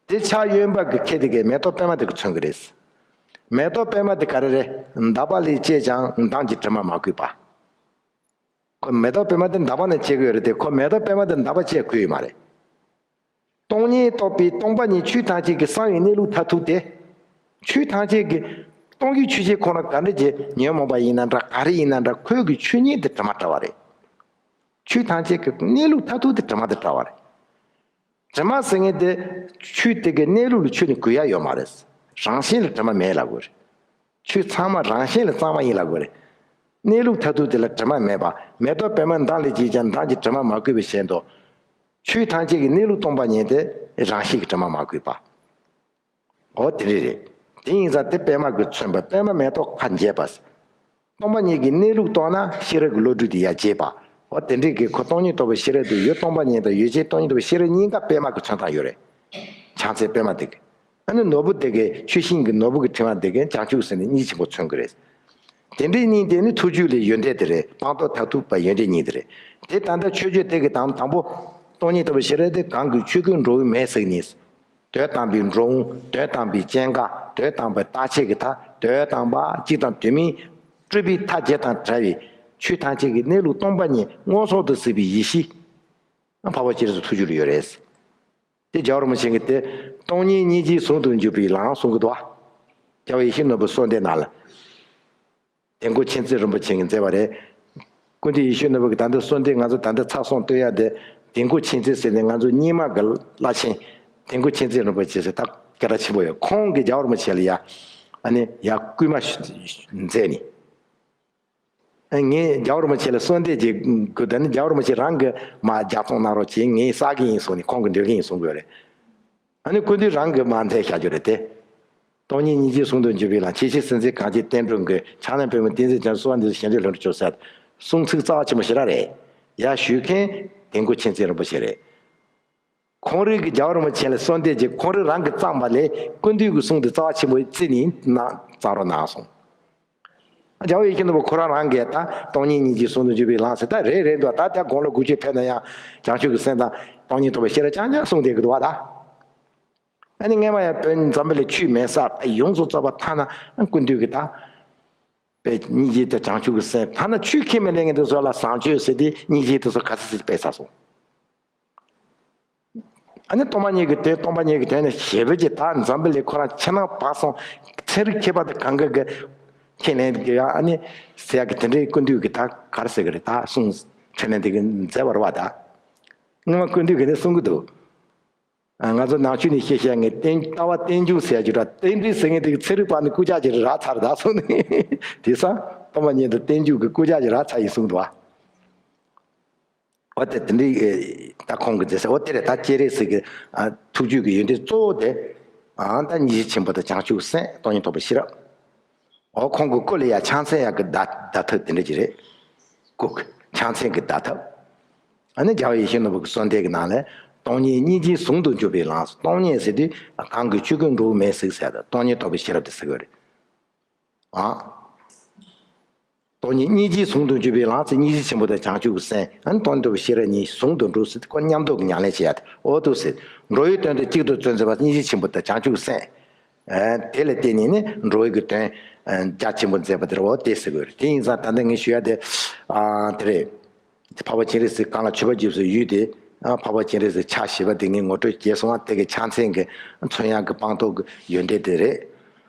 དེ་ཕྱག་གཡོན་པ་གི་ཁེལ་དེ་གི་མེ་ཏོག་པད་མ་དེ་གིས་མཚོན་གྱི་རེད། མེ་ཏོག་པད་མ་དེ་ག་རེ་རེད། འདག་པ་ལས་སྐྱེས་ཀྱང་མདངས་ཀྱི་དྲི་མ་མ་གོས་པ། ཁོ་མེ་ཏོག་པད་མ་དེ་འདག་པ་ནས་སྐྱེ་གི་ཡོད་རེད་དེ། ཁོ་མེ་ཏོག་པད་མ་དེ་འདག་པ་སྐྱེ་གོས་ཡོད་མ་རེད། སྟོང་ཉིད་རྟོགས་པའི་སྟོང་པ་ཉིད་ཆོས་ཐམས་ཅད་ཀྱི་གསང་བའི་གནས་ལུགས་མཐར་ཐུག་སྟེ། ཆོས་ཐམས་ཅད་ཀྱི་སྟོང་གཞི་ཆོས་ཅན་ཁོ་ན་ག་འདྲ་ཅིག་ཉོན་མོངས་པ་ཡིན་ན་འདྲ། ག་རེ་ཡིན་ན་འདྲ། ཁོའི་གི་ཆོས་ཉིད་དེ་དྲི་མ་བྲལ་བ་རེད། ཆོས་ཐམས་ཅད་ཀྱི་གནས་ལུགས་མཐར་ཐུག་དེ་དྲི་མ་དེ་བྲལ་བ་རེད། དྲི་མ་ཟེར་མཁན་དེ་ཆོས་དེ་གི་གནས་ལུགས་ལ་ཆོས་ནི་གོས་ཡ་ཡོད་མ་རེད། རང་བཞིན་ལ་དྲི་མ་མེད་ལབ་དགོས་རེད། ཆོས་ཚང་མ་རང་བཞིན་ལ་གཙང་མ་ཡིན་ལབ་དགོས་རེད། གནས་ལུགས་མཐར་ཐུག་དེ་ལ་དྲི་མ་མེད་པ། མེ་ཏོག་པད་མ་འདབ་ལས་སྐྱེས་ཀྱང་མདངས་ཀྱི་དྲི་མ་མ་གོས་པའི་ཞེས་འདུག་ཆོས་ཐམས་ཅད་ཀྱི་གནས་ལུགས་སྟོང་པ་ཉིད་དེ་རང་བཞིན་གྱི་དྲི་མ་མ་གོས་པ། འོ་དེ་འདྲ་རེད། དེ་ཡིན་ཙང་དེ་པད་མ་གིས་མཚོན་པ། པད་མ་མེ་ཏོག་ཁ་འབྱེད་པ། སྟོང་པ་ཉིད་ཀྱི་གནས་ལུགས་རྟོགས་ན་ཤེས་རབ་ཀྱི་བློ་གྲོས་དེ་ཡར་རྒྱས་པ། འོ་དེ་འདྲའི་གི་ཁོ་སྟོང་ཉིད་རྟོགས་པའི་ཤེས་རབ་དེ་ཡུལ་སྟོང་པ་ཉིད་དང་ཡུལ་ཅན་སྟོང་ཉིད་རྟོགས་པའི་ཤེས་རབ་གཉིས་ཀ་པད་མ་གིས་མཚོན་སྟངས་ཡོད་རེད། བྱང་རྩེ་པད་མ་དེ་གིས། ཨ་ནི་ནོར་བུ་དེ་གིས། ཆུ་ཤིང་གི་ནོར་བུ་གི་ཕྲེང་བ་དེ་གིས་བྱང་ཆུབ་སེམས་དེ་སྙིང་རྗེ་ཆེན་པོ་མཚོན་གྱི་རེད། དེ་འདྲའི་གཉིས་དེ་ནི་ཐུགས་རྒྱུད་ལ་ཡོན་ཏན་དེ་རེད། སྤངས་རྟོགས་མཐར་ཐུག་པ་ཡོན་ཏན་གཉིས་དེ་རེད། དེ་ད་ལྟ་མཆོད་བརྗོད་དེ་གི་དང་དང་པོ། སྟོང་ཉིད་རྟོགས་པའི་ཤེས་རབ་དེ་གང་གིས་ཆོས་ཀུན་འགྲོ་བའི་མེ་བསྲེགས་ནས། འདོད་དམ་པའི་འགྲོ་འོང་། འདོད་དམ་པའི་སྐྱེ་འགག་འདོད་དམ་པའི་རྟག་ཆད་ཀྱི་མཐའ། འདོད་དམ་པ་གཅིག་དང་དུ་མའི་སྤྲུལ་པའི་མཐའ་བརྒྱད་དང་བྲལ་བའི་ཆོས་ཐམས་ཅད་ཀྱི་གནས་ལུགས་སྟོང་པ་ཉིད་མངོན་སུམ་དུ་གཟིགས་པའི་ཡེ་ཤེས། འཕགས་པ་སྤྱན་རས་གཟིགས་ཐུགས་རྒྱུད་ལ་ཡོད་རེད། དེ་རྒྱལ་བ་རིན་པོ་ཆེ་གིས་དེ་སྟོང་ཉིད་སྙིང་རྗེའི་ཟུང་དུ་འཇུག་པའི་ལམ་གསུང་གི་འདུག་བ། རྒྱལ་བ་ཡིད་བཞིན་ནོར་བུའི་གསོལ་འདེབས་ནང་ལ། དིལ་མགོ་མཁྱེན་བརྩེ་རིན་པོ་ཆེ་གིས་མཛད་པ་རེད། ཀུན་འདུས་ཡིད་བཞིན་ནོར་བུ་གི་ད་ལྟ་གསོལ་འདེབས་ང་ཚོ་ད་ལྟ་ཚར་སོང་བསྟོད་ཡ་དེ། དིལ་མགོ་མཁྱེན་བརྩེ་ཟེར་ནས་ང་ཚོ་རྙིང་མ་གི་བླ་ཆེན་དིལ་མགོ་མཁྱེན་བརྩེ་རིན་པོ་ཆེ་ཟེར་ད་སྐད་གྲགས་ཆེན་པོ་ཡོད། ཁོང་གིས་རྒྱལ་བ་རིན་པོ་ཆེ་ལ་ཡ། ཨ་ནི་ཡ་སྐུལ་མ་མཛད་ནས། ངས་རྒྱལ་བ་རིན་པོ་ཆེ་ལ་གསོལ་འདེབས་ཀྱི་དགོས། ད་ནི་རྒྱལ་བ་རིན་པོ་ཆེ་རང་གིས་མར་ལྗགས་རྩོམ་གནང་རོགས་བྱེད། ངས་བསགས་ཀྱི་ཡིན་གསུངས་ནས་ཁོང་གིས་འདོན་གྱི་ཡིན་གསུང་གི་ཡོད་རེད། ཨ་ནི་ཀུན་འདུས་རང་གིས་མར་མཛད་བཞག་རྒྱུ་རེད་དེ། སྟོང་ཉིད་སྙིང་རྗེའི་ཟུང་དུ་འཇུག་པའི་ལམ། ཆེས་ཆེར་གཟིགས་མཛད་གངས་ཅན་བསྟན་འགྲོའི་མགོན། ཕྱག་ན་པདྨོ་བསྟན་འཛིན་རྒྱ་མཚོ། གསོལ་བ་འདེབས་སོ་ཞིང་འདུས་ལྷུན་གྲུབ་སྐྱོབ་ཟེར་གསུང་ཚིག་རྩ་བ་ཆེན་པོ་ཞེ་དྲག་རེད། ཡར་ཞུ་མཁན་དིལ་མགོ་མཁྱེན་བརྩེ་རིན་པོ་ཆེ་རེད། ཁོང་རང་གིས་རྒྱལ་བ་རིན་པོ་ཆེ་ལ་གསོལ་འདེབས་ཀྱི་ཁོང་རང་རང་གིས་བརྩམས་པ་ལས་ཀུན་འདུས་ཀྱི་གསུང་དེ་རྩ་བ་ཆེན་པོ་བརྩིས་ནས་གནང་བརྩམས་རོགས་གནང་གསུངས། རྒྱལ་བ་ཡིད་བཞིན་ནོར་བུ་ཁོ་རང་རང་གིས་ད་སྟོང་ཉིད་སྙིང་རྗེའི་ཟུང་དུ་འཇུག་པའི་ལམ་ཟེར་ད་རེད་རེད་འདུག་ད་ལྟ་དགུང་ལོ་དགུ་བཅུ་ཕེབས་ན་ཡང་བྱང་ཆུབ་ཀྱི་སེམས་དང་སྟོང་ཉིད་རྟོགས་པའི་ཤེས་རབ་རྐྱང་རྐྱང་གསུང་བསྡད་ཀྱི་འདུག་བ་ད། ཨ་ནི་སྔས་མ་ཡང་བོད་འཛམ་བུ་གླིང་ཆོས་མེད་ས་ད་ཡོངས་སུ་རྫོགས་པ་ཐ་ན་ཀུན་འདུས་ཀྱི་ད། དཔེ་སྙིང་རྗེ་དང་བྱང་ཆུབ་ཀྱི་སེམས། ཐ་ན་ཆོས་ཁས་མི་ལེན་མཁན་དེ་ཚོ་ལ་བཟང་སྤྱོད་ཟེར་ཏེ་སྙིང་རྗེ་དེ་ཚོ་ག་ཚོད་ཅིག་སྤེལ་ཚར་སོང་། ཨ་ནི་སྟོང་པ་ཉིད་ཀྱི་དོན། སྟོང་པ་ཉིད་ཀྱི་དོན་ནི་ཞེ་པོ་ཅིག་ད་འཛམ་བུ་གླིང་ཁོ་རང་ཕྱི་ནང་བར་གསུམ་ཚན་རིག་མཁས་པ་དང་གང་ག་གིས་ཁས་ལེན་གྱི་ཡ། ཨ་ནི་ཟེར་ཡ་གི་དེ་འདྲའི་ཀུན་འདུས་ཀྱི་ད་ག་རེ་ཟེར་གི་རེད། ད་གསུང་ཁས་ལེན་དེ་གི་མཛད་པ་རེད་བ་ད། སྔོན་མ་ཀུན་བཏུས་ཀྱིས་ནི་གསུང་གི་འདུག་ཨ། ང་ཚོ་ནང་ཆོས་ནས་བཤད་བཤད་ངས་བསྟན་ལྟ་བ་བསྟན་འགྱུར་ཟེར་རྒྱུ་འདྲ། རྟེན་འབྲེལ་ཟེར་མཁན་དེ་གི་ཚན་རིག་པ་ནི་རྐུབ་བཀྱག་ཅིག་རག་ཚར་ད་སོང་ནས། དེང་སང་སྟོན་པ་མཉན་དུ་བསྟན་འགྱུར་གྱི་རྐུབ་བཀྱག་ཅིག་རག་ཚར་ཡིན་གསུངས་འདུག་ཨ། འོ་དེ་དེ་འདྲའི་ད་ཁོང་གི་མཛད་ས་འོ་དེ་རེད། ད་སྤྱན་རས་གཟིགས་ཀྱི་ཨ་ཐུགས་རྒྱུད་ཀྱི་ཡོན་ཏན་གཙོ་བོ་དེ་ཨ་ད་སྙིང་རྗེ་ཆེན་པོ་དང་བྱང་ཆུབ་སེམས། སྟོང་ཉིད་རྟོགས་པའི་ཤེས་རབ། འོ་ཁོང་གི་སྐུ་ལ་ཡ་ཕྱག་མཚན་ཡག་གི་བརྡ་བརྡ་ཐབས་དེ་འདྲ་ཅིག་རེད། སྐུ་གི་ཕྱག་མཚན་གྱི་བརྡ་ཐབས། ཨ་ནི་རྒྱལ་བ་ཡིད་བཞིན་ནོར་བུ་གི་གསོལ་འདེབས་ཀྱི་ནང་ལ། སྟོང་ཉིད་སྙིང་རྗེ་ཟུང་དུ་འཇུག་པའི་ལམ། སྟོང་ཉིད་ཟེར་དུས་གང་གི་ཆོས་ཀུན་འགྲོ་བའི་མེ་ཟིག་ཟེར་ད་སྟོང་ཉིད་རྟོགས་པའི་ཤེས་རབ་དེ་ཟེར་གི་རེད། ཨ། སྟོང་ཉིད་སྙིང་རྗེ་ཟུང་དུ་འཇུག་པའི་ལམ་ཟེར། སྙིང་རྗེ་ཆེན་པོ་དང་བྱང་ཆུབ་ཀྱི་སེམས། ཨ་ནི་སྟོང་ཉིད་རྟོགས་པའི་ཤེས་རབ་གཉིས་ཟུང་དུ་འགྲོ་ཟེར་དུས་ཁོ་མཉམ་དུ་གི་ཉམས་ལེན་བྱེད་ཡ་དེ་འོ་འདུག་ཟེར། འགྲོ་བའི་དོན་དུ་གཅིག་ཏུ་བརྩོན་མཛད་པ་སྙིང་རྗེ་ཆེན་པོ་དང་བྱང་ཆུབ་ཀྱི་སེམས། ཨ་དེ་ལ་བརྟེན་ནས་ནི་འགྲོ་བའི་གི་དོན་ཨ་རྒྱ་ཆེན་པོ་མཛད་པ་དེ་རེད། འོ་དེ་ཟེར་དགོས་རེད། དེ་ཡིན་ཙང་ད་ལྟ་ངས་ཞུ་ཡ་དེ་ཨ་དེ་རེད། འཕགས་པ་སྤྱན་རས་གཟིགས་གང་ལ་མཆོད་པ་བརྒྱབ་སའི་ཡུལ་དེ། ཨ་འཕགས་པ་སྤྱན་རས་གཟིགས་ཕྱག་བཞི་པ་དེ་ངས་ངོ་སྤྲོད་བྱས་སོང་བ། དེ་གི་ཕྱག་མཚན་གྱི་མཚོན་ཡག་གི་སྤངས་རྟོགས་ཀྱི་ཡོན་ཏན་དེ་རེད།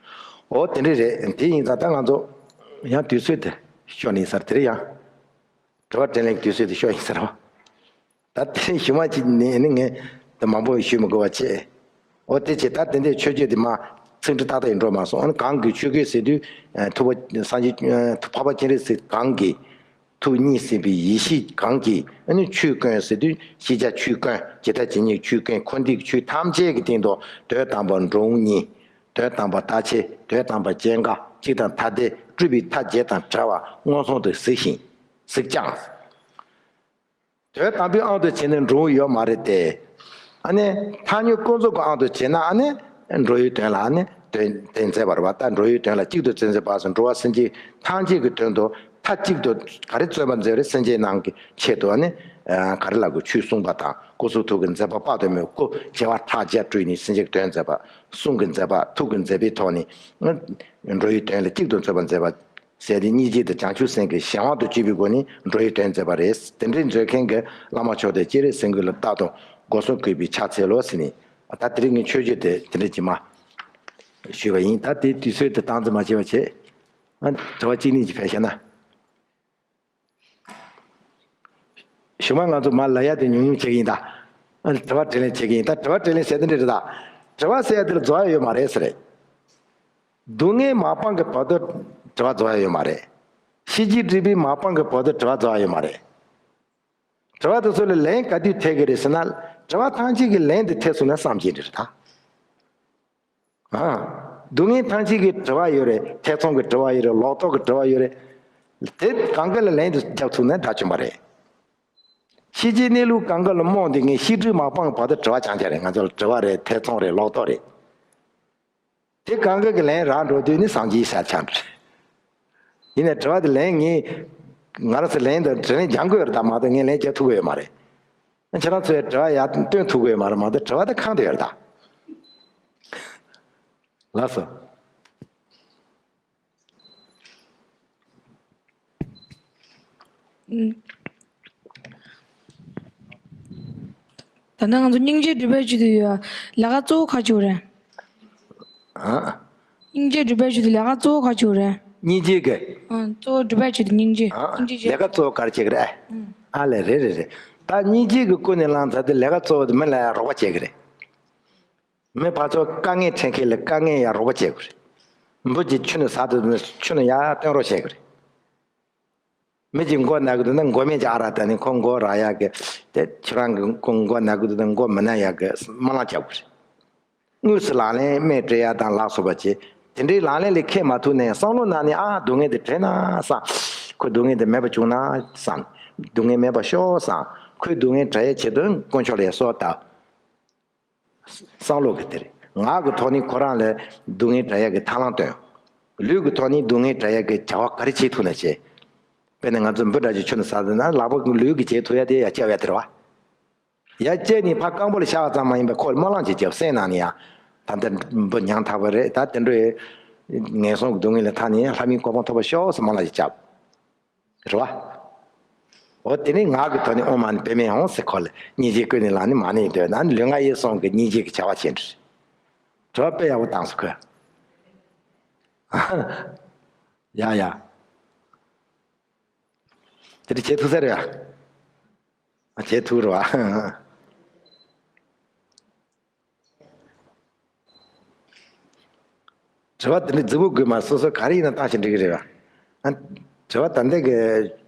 འོ་དེ་འདྲ་རེད། དེ་ཡིན་ཙང་ད་ང་ཚོ་ཡང་དུས་ཚོད་དེ་ཤོར་ནས་ཡིན་ས་རེད། དེ་རེད་ཡང་། དྲི་བ་དྲིས་ལན་གྱི་དུས་ཚོད་དེ་ཤོར་ཡིན་ས་རེད་བ། ད་དེ་རིང་ཞུ་མ་ཅིག་ནས་ནི་ངས་དེ་མང་པོ་ཞུ་མི་དགོས་པ་བྱས། འོ་དེ་བྱས་ད་དེ་འདྲའི་ཆོས་བརྒྱུད་དེ་མ་ཚིག་འབྲུ་ཏག་ཏག་ཡིན་འགྲོ་མ་སོང་། ཨ་ནི་གང་གི་ཆོས་གོས་ཟེར་དུས་ཐུབ་པ་སངས་རྒྱས་འཕགས་པ་སྤྱན་རས་གཟིགས་གང་གི་ཐུགས་ཉིད་ཟིན་པའི་ཡེ་ཤེས་གང་གིས། ཨ་ནི་ཆོས་ཀུན་ཟེར་དུས་ཤེས་བྱ་ཆོས་ཀུན། ཇི་ལྟ་ཇི་སྙེད་ཆོས་ཀུན། འཁོར་འདས་ཀྱི་ཆོས་ཐམས་ཅད་ཀྱི་སྟེང་དུ་དོན་དམ་པ་འབྲོང་གཉིས། དོན་དམ་པ་རྟག་ཆད། དོན་དམ་པ་སྐྱེ་འགག་གཅིག་དང་ཐ་དད། སྤྲུལ་པའི་མཐའ་བརྒྱད་དང་བྲལ་བ་མངོན་སུམ་དུ་གཟིགས་ཤིང་གཟིགས་ཀྱང་། དོན་དམ་པའི་དབང་དུ་བྱས་ན་འབྲོང་ཡོད་མ་རེད་དེ། ཨ་ནི་ཐལ་འགྱུར་ཀུན་རྫོབ་ཀྱི་དབང་དུ་བྱས་ན་ཨ་ནི་འགྲོ་བའི་དོན་ལ་ཨ་ནི་དོན་དེ་མཛད་པ་རེད་བ། ད་འགྲོ་བའི་དོན་ལ་གཅིག་ཏུ་བརྩོན་མཛད་པ་སོགས་འགྲོ་བ་སེམས་ཅན་ཐམས་ཅད་ཀྱི་དོན་དུ་མཐའ་གཅིག་ཏུ་ག་རེ་བརྩོན་པར་མཛད་རེད། སེམས་ཅན་རྣམས་ཀྱི་ཆེད་དུ་ཨ་ནི་ག་རེ་ལབ་དགོས། ཆོས་གསུངས་པ་དང་སྐུ་གསུང་ཐུགས་ཀྱི་མཛད་པ་དཔག་ཏུ་མེད་པ། སྐུ་བྱེ་བ་ཕྲག་བརྒྱ་སྤྲུལ་ནས་སེམས་ཅན་གྱི་དོན་མཛད་པ། གསུང་གི་མཛད་པ། ཐུགས་ཀྱི་མཛད་པའི་ཐོག་ནས་འགྲོ་བའི་དོན་ལ་གཅིག་ཏུ་བརྩོན་པར་མཛད་པ། ཟེར་ཏེ་སྙིང་རྗེ་དང་བྱང་ཆུབ་སེམས་ཀྱི་གཞན་དབང་དུ་གྱུར་པའི་སྒོ་ནས་འགྲོ་བའི་དོན་མཛད་པ་རེད། དེ་འདྲའི་མཛད་མཁན་གྱི་བླ་མ་མཆོག་དེ་སྤྱན་རས་གཟིགས་མགོན་ལ་རྟག་ཏུ་སྒོ་གསུམ་གུས་པས་ཕྱག་འཚལ་ལོ་ཟེར་ནས། ད་དེ་རིང་ངས་མཆོད་བརྗོད་དེ་དེ་འདྲ་ཅིག་མ་ཞུས་པ་ཡིན། ད་དེ་དུས་ཚོད་དེ་སྟངས་འཛིན་མ་བྱས་པ་བྱས། ཨ་དྲི་བ་གཅིག་གཉིས་ཅིག་ཕེབས་ཤག་ན། གཞུག་མ་ང་ཚོ་མར་ལབ་ཡ་དེ་ཉུང་ཉུང་བྱེད་ཀྱི་ཡིན་ད། ཨ་དྲི་བ་དྲིས་ལན་བྱེད་ཀྱི་ཡིན་ད། དྲི་བ་དྲིས་ལན་ཟེར་དེ་འདྲ་རེད་ད། དྲི་བ་ཟེར་ཡ་དེ་ལ་རྫོགས་ཡ་ཡོད་མ་རེད་ཟེར་རེད། སྡུག་བསྔལ་མ་སྤངས་ཀྱི་བར་དུ་དྲི་བ་རྫོགས་ཡ་ཡོད་མ་རེད། ཤེས་བྱའི་སྒྲིབ་པ་མ་སྤངས་ཀྱི་བར་དུ་དྲི་བ་རྫོགས་ཡ་ཡོད་མ་རེད། དྲི་བ་དེ་ཚོ་ལ་ལན་ག་དུས་ཐེབས་ཀྱི་རེད་ཟེར་ན། དྲི་བ་ཐམས་ཅད་ཀྱི་ལན་དེ་ཐེབས་སོང་ན་བསམ་གྱི་རེད་ད། ཨ། སྡུག་བསྔལ་ཐམས་ཅད་ཀྱི་དྲི་བ་ཡོད་རེད། ཐེ་ཚོམ་གྱི་དྲི་བ་ཡོད་རེད། ལོག་རྟོག་གི་དྲི་བ་ཡོད་རེད། དེ་གང་ག་ལ་ལན་དུ་རྒྱབ་ཐུབ་ན་དགྲ་བཅོམ་པ་རེད། ཤེས་བྱའི་གནས་ལུགས་གང་ག་ལ་རྨོངས་ཏེ་ངས་ཤེས་སྒྲིབ་མ་སྤངས་བར་དུ་དྲི་བ་རྐྱང་རྐྱང་རེད། ང་ཚོ་ལ་དྲི་བ་རེད། ཐེ་ཚོམ་རེད། ལོག་རྟོག་རེད། དེ་གང་ག་གི་ལན་རག་འགྲོ་དུས་ནི་སངས་རྒྱས་ས་ཆགས་འགྲོ། ཡིན་ནའི་དྲི་བ་དེ་ལན་ངས་ང་རང་ཚོ་ལན་དུ་དྲི་ལན་རྒྱག་དགོས་ཡོད་རེད་ད། མ་གཏོགས་ངས་ལན་རྒྱག་ཐུབ་ཀྱི་ཡོད་མ་རེད། ཁྱེད་རང་ཚོས་དྲི་བ་ཡར་བཏོན་ཐུབ་ཀྱི་ཡོད་མ་རེད། མ་གཏོགས་དྲི་བ་དེ་ཁེངས་བསྡད་ཡོད་རེད་ད། ལགས་སོ། ཨུམ། ད་ནང་ང་ཚོ་སྙིང་རྗེ་སྒྲུབ་པའི་ཆེད་དུ་ཡོད་ལས་ཀ་གཙོ་བོ་ག་ཅིག་རེད། ཨ། སྙིང་རྗེ་སྒྲུབ་པའི་ཆེད་དུ་ལས་ཀ་གཙོ་བོ་ག་ཅིག་རེད། སྙིང་རྗེ་གི། ཨ། གཙོ་བོ་སྒྲུབ་པའི་ཆེད་དུ་སྙིང་རྗེ། ཨ། སྙིང་རྗེ་ལས་ཀ་གཙོ་བོ་ག་རེ་བྱེད་ཀྱི་རེད། ཨུམ། ཨ་ལས་རེད་རེད་རེད། ད་སྙིང་རྗེ་གི་ཀུན་ནས་བསླངས་ཚར་དུས་ལས་ཀ་གཙོ་བོ་དེ་མི་ལ་ཡང་རོགས་པ་བྱེད་ཀྱི་རེད། མི་ཕར་ཚུར་དཀའ་ངལ་འཕྲད་མཁན་ལ་དཀའ་ངལ་ཡང་རོགས་པ་བྱེད་དགོས་རེད། འབུ་གཅིག་ཆུ་ནང་ཟགས་འདུག་ན་ཆུ་ནང་ཡར་བཏོན་རོགས་བྱེད་དགོས་རེད། མི་གཅིག་མགོ་ན་གི་འདུག་ན་མགོ་སྨན་ཅིག་ཨ་རག་བཏང་ནས་ཁོ་མགོ་རག་ཡག་གི། དེ་ཁྱེད་རང་གི་ཁོ་མགོ་ན་གི་འདུག་ན་མགོ་མི་ན་ཡག་གི་སྨོན་ལམ་རྒྱག་དགོས་རེད། དངོས་སུ་ལག་ལེན་སྨན་སྤྲད་ཡག་དང་ལ་སོགས་པ་བྱེད། དེ་འདྲའི་ལག་ལེན་ལ་འཁྱེར་མ་ཐུབ་ནའི་བསམ་བློ་ནང་ནས་ཨ་སྡུག་བསྔལ་འདི་བྲལ་ན་བསམ། ཁོའི་སྡུག་བསྔལ་འདི་མེད་པ་བྱུང་ན་བསམ། སྡུག་བསྔལ་མེད་པར་ཤོག་བསམ། ཁོའི་སྡུག་བསྔལ་བྲལ་ཡག་ཆེད་དུ་དཀོན་མཆོག་ལ་ཡང་གསོལ་བ་བཏབ། བསམ་བློ་གི་དེ་རེད། ངག་གི་ཐོག་ནས་ཁོ་རང་ལ་སྡུག་བསྔལ་བྲལ་ཡག་གི་ཐབས་ལམ་སྟོན། ལུས་ཀྱི་ཐོག་ནས་སྡུག་བསྔལ་བྲལ་ཡག་གི་བྱ་བ་ག་རེ་བྱེད་ཐུབ་ན་བྱེད། དཔེར་ན་ང་ཚོ་འབུ་འདྲ་ཅིག་ཆུ་ནང་ཟགས་ཟེར་ན་ལག་པ་ལུས་ཀྱིས་བྱེད་ཐུབ་ཡག་དེ་ཡར་བཀྱག་ཡག་དེ་རེད་བ། ཡར་བཀྱག་ནས་ཕར་རྐང་པ་ལ་བཞག་པ་ཙམ་མ་ཡིན་པར་ཁོ་ལ་སྨོན་ལམ་ཅིག་བརྒྱབ། སེམས་ནང་ནས་ཡང་། ད་ལྟ་འབུ་མྱངས་ཚར་བ་རེད། ད་དེ་འདྲའི་ངན་སོང་གི་སྡུག་བསྔལ་ལས་ཐར་ནས་ཡང་ལྷ་མིའི་གོ་འཕང་ཐོབ་པར་ཤོག་ཟེར་སྨོན་ལམ་ཅིག་བརྒྱབ། རེད་བ། འོ་དེ་ནས་ངག་གི་ཐོག་ནས་ཨོཾ་མ་ཎི་པདྨེ་ཧཱུྃ་ཟེར་ཁོ་ལ་སྙིང་རྗེ་ཀུན་ནས་བསླངས་ནས་མ་ཎི་འདོན་ན་ནི་ལུས་ངག་ཡིད་གསུམ་གྱི་སྙིང་རྗེ་གི་བྱ་བ་བྱེད་འདྲ། དྲི་བ་དཔེ་ཡག་པོ་བཏང་སོང་ཁོས། ཡ་ཡ། དེ་འདྲ་བྱེད་ཐུབ་ས་རེད་ཡ། བྱེད་ཐུབ་རེད་བ། དྲི་བ་དེ་འདྲ་རྫིག་པོ་དགོས་མ་རེད། སོ་སོ་ག་རེ་ཡིན་ན་བཏང་ཞིག་འགྲིག་གི་རེད་བ། ཨ། དྲི་བ་ད་ལྟ་གི་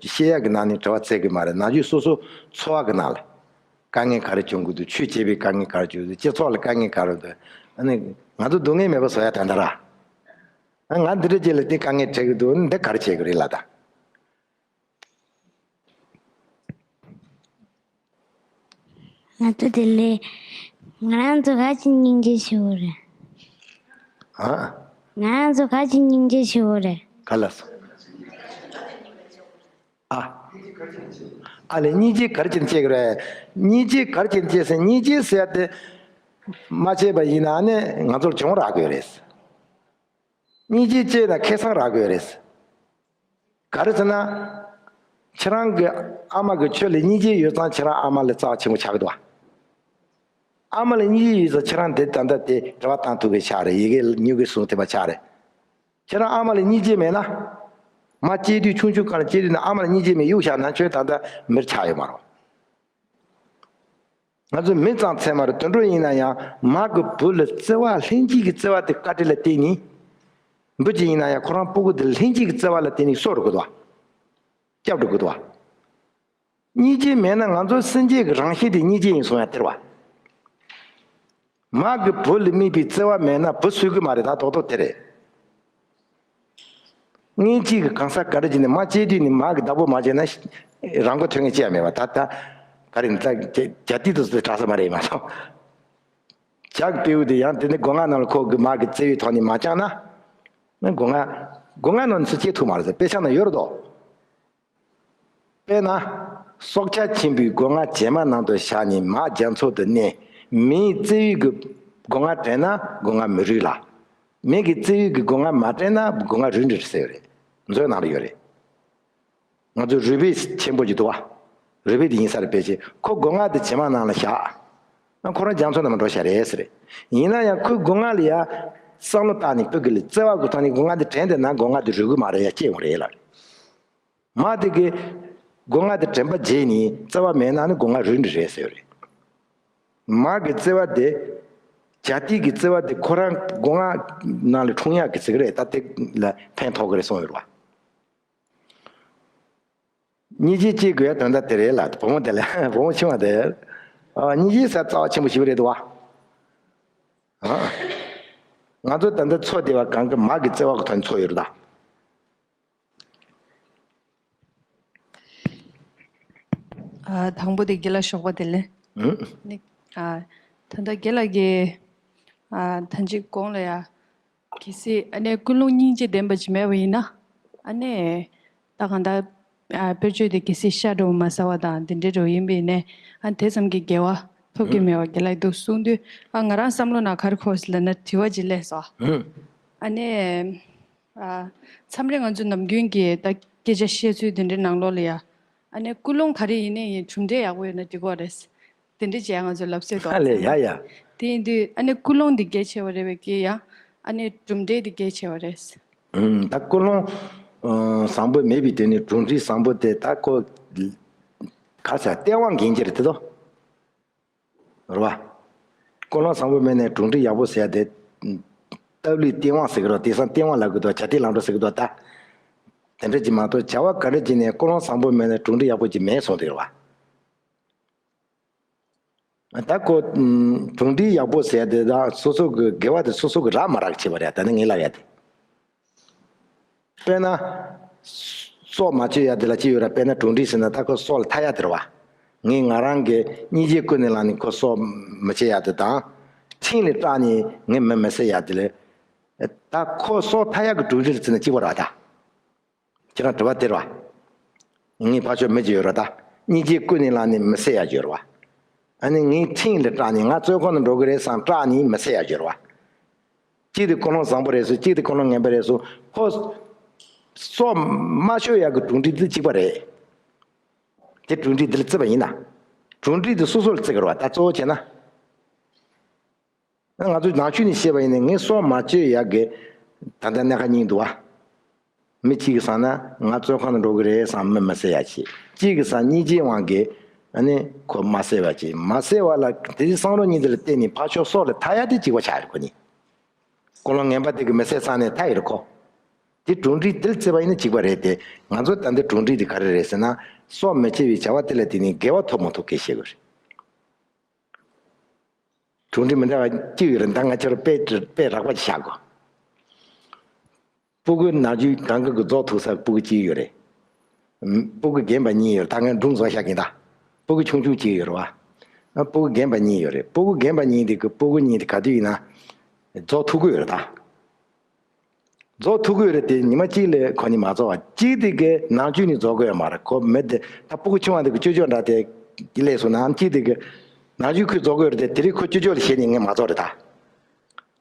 བཤད་ཡག་གི་ནང་ནས་དྲི་བ་བཙལ་དགོས་མ་རེད། ནམ་རྒྱུན་སོ་སོ་འཚོ་བ་གི་ནང་ལ་དཀའ་ངལ་ག་རེ་བྱུང་གི་འདུག་ཆོས་བྱེད་པའི་དཀའ་ངལ་ག་རེ་བྱུང་འདུག་སྤྱི་ཚོགས་ལ་དཀའ་ངལ་ག་རེ་འདུག་ཨ་ནི་ང་ཚོ་སྡུག་བསྔལ་མེད་པ་བཟོ་ཡ་ད་ལྟ་ར། ཨ། ང་འདི་འདྲ་ཅིག་ལ་དེ་དཀའ་ངལ་འཕྲད་ཀྱི་འདུག་འདི་ག་རེ་བྱེད་དགོས་རེད་ལབ་ད། ང་ཚོ་དེ་ལས་ང་རང་ཚོ་ག་ཅིག་སྙིང་རྗེ་ཞུ་བ་རེད། ཨ། ང་རང་ཚོ་ག་ཅིག་སྙིང་རྗེ་ཞུ་བ་རེད། ག་ལ་སོ། ཨ། ཨ་ལས་སྙིང་རྗེ་ག་རེ་བྱས་ནས་སྐྱེ་གི་རེད། སྙིང་རྗེ་ག་རེ་བྱས་ནས་སྐྱེ་ཟེར། སྙིང་རྗེ་ཟེར་ཡ་དེ་མ་བྱས་པ་ཡིན་ན་ནི་ང་ཚོར་གྱོང་རག་གི་ཡོད་རེད། སྙིང་རྗེ་སྐྱེས་ན་ཁེ་བཟང་རག་གི་ཡོད་རེད། ག་རེ་ཟེར་ན། ཁྱེད་རང་གི་ཨ་མ་གིས་ཁྱོད་ལ་སྙིང་རྗེ་ཡོད་ཙང་ཁྱེད་རང་ཨ་མ་ལ་རྩ་བ་ཆེན་པོ་ཆགས་ཀྱི་འདུག་བ། ཨ་མ་ལ་སྙིང་རྗེ་ཡོད་ཙང་ཁྱེད་རང་འདི་ད་ལྟ་དེ་དྲི་བ་བཏང་ཐུབ་པ་ཆགས་རེད། ཡི་གེ་སྨྱུ་གུ་བཟུང་ཐུབ་པ་ཆགས་རེད། ཁྱེད་རང་ཨ་མ་ལ་སྙིང་རྗེ་མེད་ན། མ་སྐྱེས་དུས་ཆུང་ཆུང་སྒང་ལ་སྐྱེས་དུས་ནས་ཨ་མ་ལ་སྙིང་རྗེ་མེད་གཡུག་བཞག་ན་ཁྱོད་ད་ལྟ་མིར་ཆགས་ཡོད་མ་རེད། ང་ཚོ་མི་ཙམ་ཚད་མ་རེད། དུད་འགྲོ་ཡིན་ན་ཡང་མ་གི་བུ་ལ་བརྩེ་བ། ལྷན་སྐྱེས་ཀྱི་བརྩེ་བ་དེ་བཀའ་དྲིན་ལ་བརྟེན་ནས། འབུ་ཅིག་ཡིན་ན་ཡང་ཁོ་རང་སྤུ་གུ་དེ་ལྷན་སྐྱེས་ཀྱི་བརྩེ་བ་ལ་བརྟེན་ནས་གསོ་འགྲོ་གི་འདུག་བ། སྐྱབས་འགྲོ་གི་འདུག་བ། སྙིང་རྗེ་མེད་ན་ང་ཚོ་སེམས་ཅན་གྱི་རང་བཞིན་དེ་སྙིང་རྗེ་ཡིན་གསུང་ཡ་དེ་རེད་བ། མ་གི་བུ་ལ་དམིགས་པའི་བརྩེ་བ་མེད་ན་བུ་གསོད་ཀྱི་མ་རེད། ད་རྡོག་རྡོག་དེ་རེད། སྔན་ཆད་ཀྱི་གང་ཟག་ག་རེ་ཅིག་ནི་མ་སྐྱེས་དུས་ནས་མ་གི་བདག་པོ་མ་བྱས་ན་རང་མགོ་ཐོན་མཁན་ཅི་ཡང་མེད་པ། ད་ལྟ་ག་རེ་ད་རྒྱ་རྒྱ་ཏི་དུ་སུ་དྲག་ས་མ་རེད་མ་གཏོགས། ཇག་སྤྲེའུ་དེ་ཡང་དེ་ནི་སྒོ་ང་ནང་ལ་ཁོ་གི་མ་གི་བརྩེ་བའི་ཐོག་ནས་མ་བཅངས་ན། ནི་སྒོ་ང་སྒོ་ང་ནང་ནས་སུ་སྐྱེ་ཐུབ་མ་རེད་ཟེར། དཔེ་ཆ་ན་ཡོད་རེད་དོ། དཔེར་ན། སྲོག་ཆགས་ཆེན་པོའི་སྒོ་ང་བྱེ་མ་ནང་དུ་བཞག་ནས་མ་རྒྱ་མཚོ་དུ་གནས། མིའི་བརྩེ་བའི་གི་སྒོ་ང་དྲན་ན་སྒོ་ང་མི་རུལ་ལ། མི་གི་བརྩེ་བའི་གི་སྒོ་ང་མ་དྲན་ན་སྒོ་ང་རུལ་འགྲོ་ཟེར་ཡོད་རེད། མཛོད་ནང་ལ་ཡོད་རེད། ང་ཚོ་རུས་སྦལ་ཆེན་པོ་ཅིག་འདུག་བ། རུས་སྦལ་དེ་ཡིན་ས་རེད། ཕལ་ཆེར་ཁོ་སྒོ་ང་དེ་བྱེ་མ་ནང་ལ་བཞག་ཨ། ཁོ་རང་རྒྱ་མཚོ་ནང་མ་འགྲོ་ཤ་རེད་ཟེར། ཡིན་ན་ཡང་ཁོའི་སྒོ་ང་ལ་ཡ་བསམ་བློ་བཏང་ནས་ཕུགས་ཀྱི་ལ་བརྩེ་བ་གི་ཐོག་ནས་སྒོ་ང་དེ་དྲན་བསྡད་ན་སྒོ་ང་དེ་རུལ་གི་མ་རེད། ཡ་སྐྱེ་ཡོང་རེད་ལ། མ་དེ་གི་སྒོ་ང་དེ་དྲན་པ་བརྗེད་ནས་བརྩེ་བ་མེད་ན་ནི་སྒོ་ང་རུལ་ནི་རེད་ཟེར་བ་རེད། མ་གི་བརྩེ་བ་དེ། རྒྱ་ཏི་གི་བརྩེ་བ་དེ་ཁོ་རང་སྒོ་ང་ནང་ལ་འཁྲུངས་ཡག་གི་ཟེར་གི་རེད། ད་དེ་ལ་ཕན་ཐོགས་གི་རེད་གསུངས་ཡོད་རེད་བ། སྙིང་རྗེ་སྐྱེ་དགོས་ཡ་དོན་དག་དེ་རེད་ལ། བུ་མོ་དེ་ལ་བུ་མོ་ཆུང་བ་དེ། ཨ། སྙིང་རྗེ་ཟེར་རྩ་བ་ཆེན་པོ་ཞིག་རེད་འདུག་བ། ཨ། ང་ཚོ་ད་ལྟ་འཚོ་བསྡད་པ་གང་གི་མ་གི་བརྩེ་བ་གི་ཐོག་ནས་འཚོ་ཡོད་རེད་ད། ཨ། དང་པོ་དེ་རྒན་ལགས་ཞོགས་པ་བདེ་ལེགས། ཨུ། ནི། ཨ། ད་ལྟ་རྒན་ལགས་ཀྱིས། ཨ། ཐང་ཅིག་གོང་ལ་ཡ། གལ་སྲིད་ཨ་ནི་ཀུན་སློང་སྙིང་རྗེ་ལྡན་པ་ཅིག་མེད་པ་ཡིན་ན། ཨ་ནི། ད་གང་ལྟར། ཨ། དཔེར་བརྗོད་དེ་གལ་སྲིད་ཤ་འདྲ་བོ་མ་ཟ་བ་དང་དེ་འདྲའི་འདྲ་བོ་ཡིན་པ་ཡིན་ནའི། ཨ། དེ་ཙམ་གྱི་དགེ་བ་ཐོབ་ཀྱི་མེད་པ་རྒན་ལགས་འདུག་གསུངས་དུས། ཨ། ང་རང་བསམ་བློ་ནང་ག་རེ་འཁོར་སོང་ལབ་ན་དྲི་བ་ཅིག་སླེབས་སོང་། ཨ་ནི། ཨ། མཚམས་རེ་ང་ཚོ་ནམ་རྒྱུན་གྱི་ད་སྐད་ཆ་བཤད་ཚུལ་དེ་འདྲའི་ནང་ལོགས་ལ་ཡ། ཨ་ནི་ཀུན་སློང་ག་རེ་ཡིན་ནའི་ཡིན། གྲུབ་འབྲས་ཡག་པོ་ཡོད་ན་འགྲིག་གི་རེད། དེ་འདྲ་བྱས་ང་ཚོ་ལབ་སྲོལ་འདུག་ཨ་ལས། ཡ་ཡ། དེ་ཡིན་དུས་ཨ་ནི་ཀུན་སློང་འདི་གལ་ཆེ་བ་རེད་པས་ཀྱི་ཡ། ཨ་ནི་གྲུབ་འབྲས་འདི་གལ་ཆེ་བ་རེད། ཨུམ། ད་ཀུན་སློང་། ཨ། བཟང་པོ་མེད་པའི་དོན་ནི་གྲུབ་འབྲས་བཟང་པོ་དེ་ད་ཁོ། ག་ཟེར། སྟེས་དབང་འགན་འཁྱེར་དེ་དོ། རེད་བ། ཀུན་སློང་བཟང་པོ་མེད་ནས་གྲུབ་འབྲས་ཡག་པོ་ཟེར་ཡ་དེ། སྟབས་ལེགས་སྟེས་དབང་ཟེར་གི་རེད། དེང་སང་སྟེས་དབང་ལབ་གི་འདུག་བྱ་དེ་ལམ་འགྲོ་ཟེར་གི་འདུག་ད། དེ་འདྲ་ཅིག་མ་གཏོགས་བྱ་བ་ག་འདྲ་ཅིག་ནས་ཀུན་སློང་བཟང་པོ་མེད་ན་གྲུབ་འབྲས་ཡག་པོ་ཅིག་མེད་གསུངས་དེ་རེད་བ། ད་ཁོ། ཨུམ། གྲུབ་འབྲས་ཡག་པོ་ཟེར་དེ་དང་སོ་སོ་གི་དགེ་བ་དེ་སོ་སོ་གི་རག་མ་རག་བྱེད་པ་རེད། ད་ནི་ངས་ལབ་ཡ་དེ། དཔེར་ན། སྲོག་མ་གཅོད་ཡ་དེ་ལ་ཅི་ཡོད་ར། དཔེར་ན་གྲུབ་འབྲས་ཟེར་ན་ད་ཁོ་སྲོག་ལ་ཐར་ཡ་དེ་རེད་བ། ངས་ང་རང་གི་སྙིང་རྗེ་ཀུན་ནས་བསླངས་ནས་ཁོ་སྲོག་མི་གཅོད་ཡ་དེ་དང་། ཁྲིམས་ལ་སྐྲག་ནས་ངས་མི་མི་བསད་ཡ་དེ་ལ། ད་ཁོ་སྲོག་ཐར་ཡ་གི་གྲུབ་འབྲས་ལ་བརྩིས་ན་གཅིག་པ་རེད་བ་ད། ཁྱེད་རང་དྲི་བ་དེ་རེད་བ། ངའི་ཕ་ཆོས་མི་གཅིག་ཡོད་རེད་ད། སྙིང་རྗེ་ཀུན་ནས་བསླངས་ནས་མི་བསད་ཡ་གཅིག་ཡོད་རེད་བ། ཨ་ནི་ངའི་ཁྲིམས་ལ་སྐྲག་ནས་ང་བཙོན་ཁང་དུ་འགྲོ་གི་རེད་བསམ་སྐྲག་ནས་མི་བསད་ཡ་གཅིག་ཡོད་རེད་བ། གཅིག་དེ་ཀུན་སློང་བཟང་པོ་རེད་སོང་། གཅིག་དེ་ཀུན་སློང་ངན་པ་རེད་སོང་། ཁོ། སྲོག་མ་གཅོད་ཡ་གི་གྲུབ་འབྲས་དེ་གཅིག་པ་རེད། དེ་གྲུབ་འབྲས་དེ་ལ་བརྩི་བ་ཡིན་ན། གྲུབ་འབྲས་དེ་སོ་སོ་ལ་བརྩི་གི་རེད་བ། ད་གཙོ་བོ་བྱས་ན། ང་ཚོས་ནང་ཆོས་ནས་བཤད་པ་ཡིན་ན་ངས་སྲོག་མ་གཅོད་ཡག་གི་ད་ལྟ་གནད་ཁག་གཉིས་འདུག་བ། མི་གཅིག་གིས་བསམ་ན་ང་བཙོན་ཁང་དུ་འགྲོ་གི་རེད་བསམ་མི་མི་བསད་ཡ་བྱེད། གཅིག་གིས་བསམ་སྙིང་རྗེའི་དབང་གིས་ཨ་ནི་ཁོ་མ་བསད་པ་བྱེད། མ་བསད་པ་ལ་དེ་བསམ་བློ་གཉིས་དེ་ལ་བརྟེན་ནས་ཕར་ཕྱོགས་སྲོག་ལ་ཐར་ཡ་དེ་གཅིག་པ་ཆགས་རེད་ཁོ་གཉིས། ཀུན་སློང་ངན་པ་དེ་གི་མི་བསད་གསང་ནས་མཐའ་ཡོད་རེད་ཁོ། དེ་གྲུབ་འབྲས་དེར་བརྩི་བ་ཡིན་ན་གཅིག་པ་རེད་དེ། ང་ཚོ་ད་འདི་གྲུབ་འབྲས་དེ་ག་རེ་རེད་ཟེར་ན། སྲོག་མི་གཅོད་པའི་བྱ་བ་དེ་ལ་བརྟེན་ནས་དགེ་བ་ཐོབ་མ་ཐོབ་སྐད་བཤད་དགོས་རེད། གྲུབ་འབྲས་མི་འདྲ་བ་གཅིག་ཡོད་རེད། ད་ང་ཁྱེད་རང་དཔེ་དཔེ་རགས་པ་ཅིག་བཞག་གོ། སྤུ་གུ་ནམ་རྒྱུན་གང་གི་གི་རྫོགས་ཐུག་ས་སྤུ་གུ་གཅིག་ཡོད་རེད། ཨམ། སྤུ་གུ་རྒན་པ་གཉིས་ཡོད་རེད། ད་ངས་སྒྲུང་བཟོ་བཞག་གིན་ད། སྤུ་གུ་ཆུང་ཆུང་གཅིག་ཡོད་རེད་བ། ཨ། སྤུ་གུ་རྒན་པ་གཉིས་ཡོད་རེད། སྤུ་གུ་རྒན་པ་གཉིས་དེ་གི་སྤུ་གུ་གཉིས་དེ་ག་དུས་ཡིན་ན་རྫོགས་ཐུག་གི་ཡོད་རེད་ད། རྫོགས་ཐུབ་ཀྱི་ཡོད་རེད་དེ། ཉི་མ་གཅིག་ལས་ཁོ་གཉིས་མ་རྫོགས་པ། གཅིག་དེ་གའི་ནམ་རྒྱུན་ནས་རྫོགས་ཀྱི་ཡོད་མ་རེད། ཁོ་མི་དེ་ད་སྤུ་གུ་ཆུང་བ་དེ་གི་ཅོ་ཅོ་འདྲ་དེ་སླེབས་སོང་ན། ཨམ། གཅིག་དེ་གི་ནམ་རྒྱུན་ཁོས་རྫོགས་ཀྱི་ཡོད་རེད་དེ། དེ་རིང་ཁོ་ཅོ་ཅོ་ལ་ཞེད་ནས་ངས་མ་རྫོགས་རེད་ད།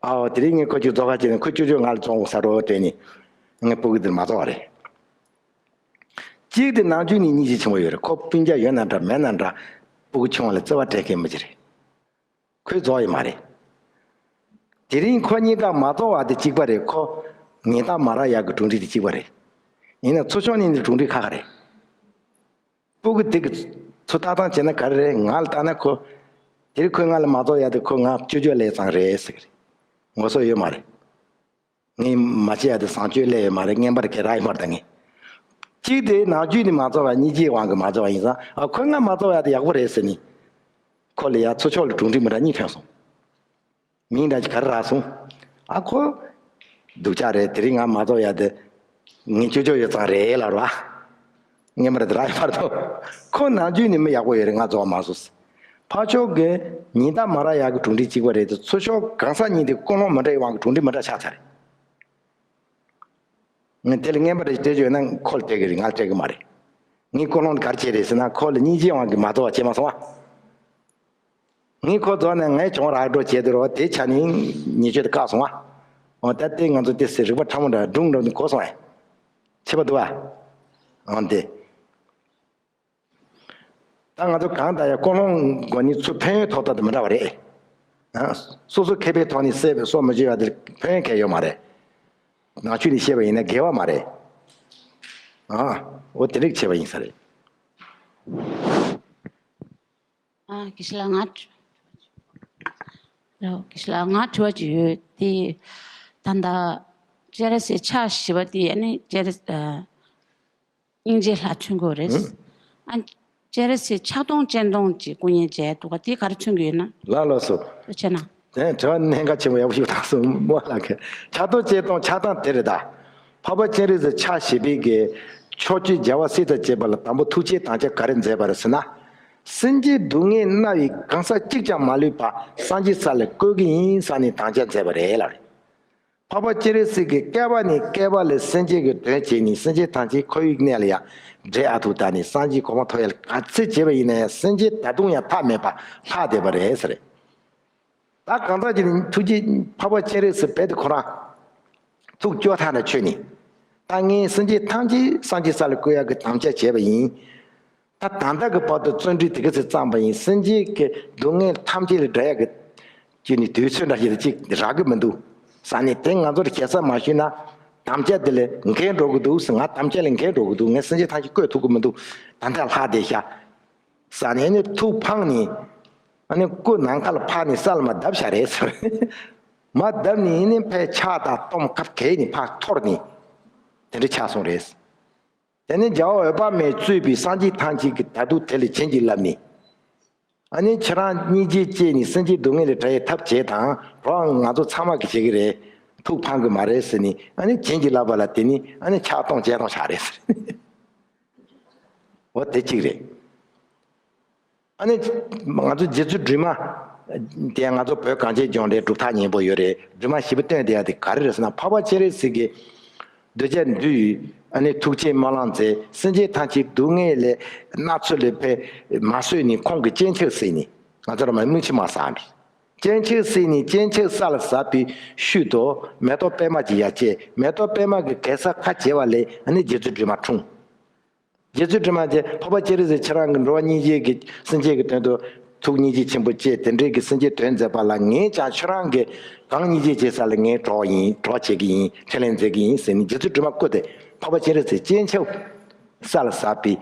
ཨའོ། དེ་རིང་ངས་ཁོ་ཅིག་རྫོགས་ཁ་བྱས་ནས་ཁོ་ཅོ་ཅོ་ང་ལ་རྫོགས་ས་རོགས་སྤྲད་ནས་ངས་སྤུ་གུ་དེ་མ་རྫོགས་པ་རེད། གཅིག་དེ་ནམ་རྒྱུན་ནས་སྙིང་རྗེ་ཆེན་པོ་ཡོད་རེད། ཁོ་སྤུན་ཀྱག་ཡོད་ན་འདྲ་མེད་ན་འདྲ། སྤུ་གུ་ཆུང་བ་ལ་བརྩེ་བ་སྤྲད་མཁན་མི་ཅིག་རེད། ཁོས་རྫོགས་ཡོད་མ་རེད། དེ་རིང་ཁོ་གཉིས་ཀ་མ་རྫོགས་པ་དེ་གཅིག་པ་རེད། ཁོ་ཉིན་ལྟར་མ་རག་ཡག་གི་གྲུབ་འབྲས་དེ་གཅིག་པ་རེད། ཡིན་ན་ཚུར་ཕྱོགས་ནས་ནི་གྲུབ་འབྲས་ཁ་ཁ་རེད། སྤུ་གུ་དེ་གི་ཚུར་ལྟ་སྟངས་བྱས་ན་ག་རེ་རེད། ང་ལ་ལྟ་ན་ཁོ། དེ་རིང་ཁོས་ང་ལ་མ་རྫོགས་ཡག་དེ་ཁོ་ང་ཅོ་ཅོ་ལས་ཙང་རེད་ཟེར་གི་རེད། ངོ་སོ་ཡོད་མ་རེད། ངས་མ་བྱས་ཡག་དེ་བཟང་སྤྱོད་སླེབས་ཡོད་མ་རེད། རྔན་པར་ཁྱེད་རག་ཡོད་མ་རེད་ད་ངས། གཅིག་དེ་ནམ་རྒྱུན་ནས་མ་རྫོགས་པ། སྙིང་རྗེའི་དབང་གིས་མ་རྫོགས་པ་ཡིན་ཙང་། ཨ། ཁོས་ང་མ་རྫོགས་ཡག་དེ་ཡག་པོ་རེད་ཟེར་ནས། ཁོ་ལ་ཡ་ཚུར་ཕྱོགས་ལ་གྲུབ་འབྲས་མི་འདྲ་གཉིས་ཐོན་སོང་། མིང་འདྲ་ཅིག་ག་རེ་རག་སོང་། ཨ། ཁོ་སྡུག་ཅག་རེད། དེ་རིང་ང་མ་རྫོགས་ཡག་དེ་ངས་ཅོ་ཅོ་ཡོད་ཙང་རེད་ལབ་ར། རྔན་པར་དེ་རག་ཡོད་མ་རེད་དོ། ཁོ་ནམ་རྒྱུན་ནས་མི་ཡག་པོ་ཡོད་རེད། ང་རྫོགས་མ་སོང་། ཕར་ཕྱོགས་ཀྱི་ཉིན་ལྟར་མ་རག་ཡག་གི་གྲུབ་འབྲས་གཅིག་པ་རེད་དེ། ཚུར་ཕྱོགས་གང་ཟག་གཉིས་དེ་ཀུན་སློང་མི་འདྲ་བའི་དབང་གིས་གྲུབ་འབྲས་མི་འདྲ་ཆགས་ཚར་རེད། ངས་དེ་ལ་རྔན་པ་རེ་སྤྲད་རྒྱུ་ཡོད་ན་ཁོ་ལ་སྤྲད་གི་རེད། ང་ལ་སྤྲད་གི་མ་རེད། ངའི་ཀུན་སློང་ག་རེ་བྱས་རེད་ཟེར་ན། ཁོ་ལ་སྙིང་རྗེའི་དབང་གིས་མ་རྫོགས་པ་བྱས་མ་སོང་བ། ངས་ཁོ་རྫོགས་ནས་ངས་གྱོང་རག་འགྲོ་བྱས་དུས་རོ། དེ་ཆ་ནས་ཉེས་སྤྱོད་དེ་བཀག་སོང་བ། འོ། ད་ལྟའི་ང་ཚོ་དེ་སྲིད་རིག་པ་ཕྲ་མོ་འདྲ་སྒྲུང་འདྲ་ནི་གོ་སོང་བས། ཁྱད་པར་འདུག་བ། འོ་དེ། ད་ང་ཚོ་གང་ལྟར་ཡང་ཀུན་སློང་སྒོ་ནས་ཚུར་ཕན་ཡོན་ཐོབ་ཐབས་དེ་མི་འདྲ་བ་རེད། ཨ། སོ་སོ་མཁས་པའི་ཐོག་ནས་བསད་པའི་སྲོག་མི་གཅོད་ཡག་དེ་ཕན་ཡོན་གང་ཡོད་མ་རེད། ནང་ཆོས་ནས་བཤད་པ་ཡིན་ན་དགེ་བ་མ་རེད། ཨ། འོ་དེ་འདྲ་བྱས་པ་ཡིན་ས་རེད། ཨ། དགེ་བཤེས་ལགས། ང་། ལགས། དགེ་བཤེས་ལགས། ང་དྲི་བ་ཅིག་ཡོད་དེ། ད་ལྟ་སྤྱན་རས་གཟིགས་ཕྱག་བཞི་པ་དེ། ཨ་ནི་སྤྱན་རས། ཨ། སྙིང་རྗེ་ལྷ་མཚོན་གྱི་རེད། ཨ། སྤྱན་རས་གཟིགས་ཕྱག་སྟོང་སྤྱན་སྟོང་ཅིག་སྐུ་བརྙན་མཇལ་འདུག་ག་དེ་ག་རེ་མཚོན་གྱི་ཡོད་ན། ལགས། ལགས་སོ། ཐུགས་རྗེ་གནང་། དེ་དྲི་བ་གནད་འགག་ཆེན་པོ་ཡག་པོ་ཞིག་དྲངས་སོང་། མོ་ལགས་ཀྱིས། ཕྱག་སྟོང་སྤྱན་སྟོང་ཆགས་སྟངས་དེ་རེད་ད། འཕགས་པ་སྤྱན་རས་གཟིགས་ཕྱག་བཞི་པའི་གི་ཕྱོགས་བཅུའི་རྒྱལ་བ་སྲས་དང་བཅས་པ་ལ་དང་པོ་ཐུགས་རྗེའི་དམ་བཅའ་ག་རེ་མཛད་པ་རེད་ཟེར་ན། སེམས་ཅན་སྡུག་བསྔལ་མནར་བའི་གང་ཟག་གཅིག་ཀྱང་མ་ལུས་པ་སངས་རྒྱས་ས་ལ་བཀོད་ཀྱི་ཡིན་བསམ་ནས་དམ་བཅའ་མཛད་པ་རེད་ལབ་རེད། འཕགས་པ་སྤྱན་རས་གཟིགས་ཀྱིས་བསྐལ་པ་ནས་བསྐལ་པ་ལ་སེམས་ཅན་གྱི་དོན་བྱས་ནས། སེམས་ཅན་ཐམས་ཅད་ཁོར་ཡུག་གནས་ལ་ཡང་འབྲས་ཨ་ཐུར་བཏགས་ནས། སངས་རྒྱས་གོ་འཕང་ཐོབ་ཡག་ལ་ག་ཚད་བྱས་པ་ཡིན་ན་ཡང་། སེམས་ཅན་ད་དུང་ཡང་ཐ་མལ་པ་ལྷག་བསྡད་པ་རེད་ཟེར། ད་གང་ཟག་ཅིག་ནི་ཐུགས་རྗེ་འཕགས་པ་སྤྱན་རས་གཟིགས་རྦད་དེ་ཁོ་རང་ཐུགས་སྐྱོ་ཐག་ནས་ཆོད་ནས། ད་ངས་སེམས་ཅན་ཐམས་ཅད་སངས་རྒྱས་ས་ལ་བཀོད་ཡག་གི་དམ་བཅའ་བྱས་པ་ཡིན། ད་ད་ལྟ་གི་བར་དུ་བརྩོན་འགྲུས་དེ་ག་ཚོད་བརྩམས་པ་ཡིན། སེམས་ཅན་གྱི་སྡུག་བསྔལ་ཐམས་ཅད་ལས་བསྒྲལ་ཡག་གི་ཅིག་ནི་དུས་ཚོད་འདྲ་ཞིག་ལ་ཅིག་རག་གི་མི་འདུག་བསམ་ནས། དེ་ང་ཚོར་ཁྱད་མཚར་མ་ཞུས་ན། དམ་བཅའ་དེ་ལས་འགལ་འགྲོ་གི་འདུག་ཟེར། ང་དམ་བཅའ་ལས་འགལ་འགྲོ་གི་འདུག་ངས་སེམས་ཅན་ཐམས་ཅད་བཀོད་ཐུབ་ཀྱི་མི་འདུག་ད་ལྟ་ལྷག་བསྡད་ཤག་བསམ་ནས། ཨ་ནི་ཐུགས་ཕངས་ནས། ཨ་ནི་སྐུ་ནམ་མཁའ་ལ་ཕར་ནས་ས་ལ་མར་བརྡབས་བཞག་རེད་ཟེར། མར་བརྡབས་ནས་ཨ་ནི་ཕར་ཕྱག་དང་གཏོརམ་ཁ་གས་ནས་ཕར་འཐོར་ནས་དེ་འདྲ་ཆགས་སོང་རེད། དེ་ནས་རྒྱལ་བ་འོད་དཔག་མེད་གཙོས་པའི་སངས་རྒྱས་ཐམས་ཅད་ཀྱིས་ད་དུང་དེ་ལ་བྱིན་གྱིས་བརླབས་ནས། ཨ་ནི་ཁྱེད་རང་སྙིང་རྗེ་སྐྱེས་ནས་སེམས་ཅན་སྡུག་བསྔལ་ལས་བྲལ་བའི་ཐབས་བྱེད་དང་། གྲོགས་ང་ཚོ་ཚང་མ་གིས་བྱེད་ཀྱི་རེད། ཐུགས་ཕངས་ཀྱི་མ་རེད་ཟེར་ནས། ཨ་ནི་བྱིན་གྱིས་བརླབས་པ་ལ་དེ་ནི་ཨ་ནི་ཕྱག་སྟོང་སྤྱན་སྟོང་ཆགས་རེད་ཟེར། འོ་དེ་གཅིག་རེད། ཨ་ནི་ང་ཚོ་རྗེ་བཙུན་སྒྲོལ་མ་དེ་ང་ཚོ་བོད་གངས་ཅན་ལྗོངས་འདིར་གྲུབ་མཐའ་སྙིང་པོ་ཡོད་རེད། སྒྲོལ་མ་བཞི་པོ་བསྟན་བསྡད་ཡག་དེ་ག་རེ་རེད་ཟེར་ན། འཕགས་པ་སྤྱན་རས་གཟིགས་ཀྱིས་གདུལ་བྱ་འདུལ་བའི་ཨ་ནི་ཐུགས་བསྐྱེད་སྨོན་ལམ་མཛད། སེམས་ཅན་ཐམས་ཅད་སྡུག་བསྔལ་ལས་མནར་ཚུལ་ལས་ཕར་མ་བཟོད་ནས་ཁོང་གིས་སྤྱན་ཆབ་བསིལ་ནས། ང་ཚོ་ར་མ་སྨིན་ཕྱུག་མ་བསགས་ནས། སྤྱན་ཆབ་བསིལ་ནས་སྤྱན་ཆབ་ས་ལ་ཟགས་པའི་ཤུལ་དུ་མེ་ཏོག་པད་མ་ཅིག་ཡར་སྐྱེས། མེ་ཏོག་པད་མ་གི་གེ་སར་ཁ་བྱེ་བ་ལས་ཨ་ནི་རྗེ་བཙུན་སྒྲོལ་མ་འཁྲུངས། རྗེ་བཙུན་སྒྲོལ་མ་དེ་འཕགས་པ་སྤྱན་རས་གཟིགས་ཁྱེད་རང་གི་འགྲོ་བ་སྙིང་རྗེ་གི་སེམས་ཅན་གྱི་དོན་དུ་ཐུགས་སྙིང་རྗེ་ཆེན་པོ་སྐྱེས། དེ་འདྲའི་གི་སེམས་ཅན་དོན་མཛད་པ་ལ་ངས་ཀྱང་ཁྱེད་རང་གི་གང་སྙིང་རྗེ་སྐྱེ་ས་ལ་ངས་གྲོགས་ཡིན། གྲོགས་བྱེད་ཀྱི་ཡིན། འཕྲིན་ལས་མཛད་ཀྱི་ཡིན་ཟེར་ནས་རྗེ་བཙུན་སྒྲོལ་མ་བསྐུལ་ཏེ་འཕགས་པ་སྤྱན་རས་གཟིགས་སྤྱན་ཆབ་ས་ལ་ཟགས་པའི་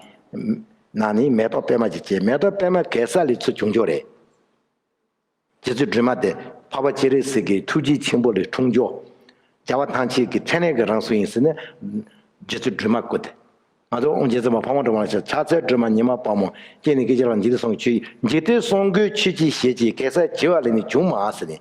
ནང་ནས་མེ་ཏོག་པད་མ་ཅིག་སྐྱེས། མེ་ཏོག་པད་མ་གེ་སར་ལས་ཚུར་བྱུང་ཆོག་རེད། རྗེ་བཙུན་སྒྲོལ་མ་དེ་འཕགས་པ་སྤྱན་རས་གཟིགས་ཀྱི་ཐུགས་རྗེ་ཆེན་པོ་ལས་འཁྲུངས་ཆོག། བྱ་བ་ཐམས་ཅད་ཀྱི་མཚན་གནས་ཀྱི་རང་གཟུགས་ཡིན་ཟེར་ནས་རྗེ་བཙུན་སྒྲོལ་མ་བསྐུལ་ཏེ། ང་ཚོ་རྗེ་བཙུན་མ་ཕག་མོ་སྒྲོལ་མ་ལ་ཕྱག་འཚལ། སྒྲོལ་མ་ཉི་མ་དཔའ་མོ། སྤྱན་ནི་སྐད་ཅིག་ལ་འཇིག་རྟེན་སངས་རྒྱས་ཆོས་ཀྱི། འཇིག་རྟེན་སངས་རྒྱས་ཆོས་ཀྱི་ཞལ་གྱིས། གེ་སར་བྱེ་བ་ལས་ནི་བྱུང་མ་ཟེར་ནས།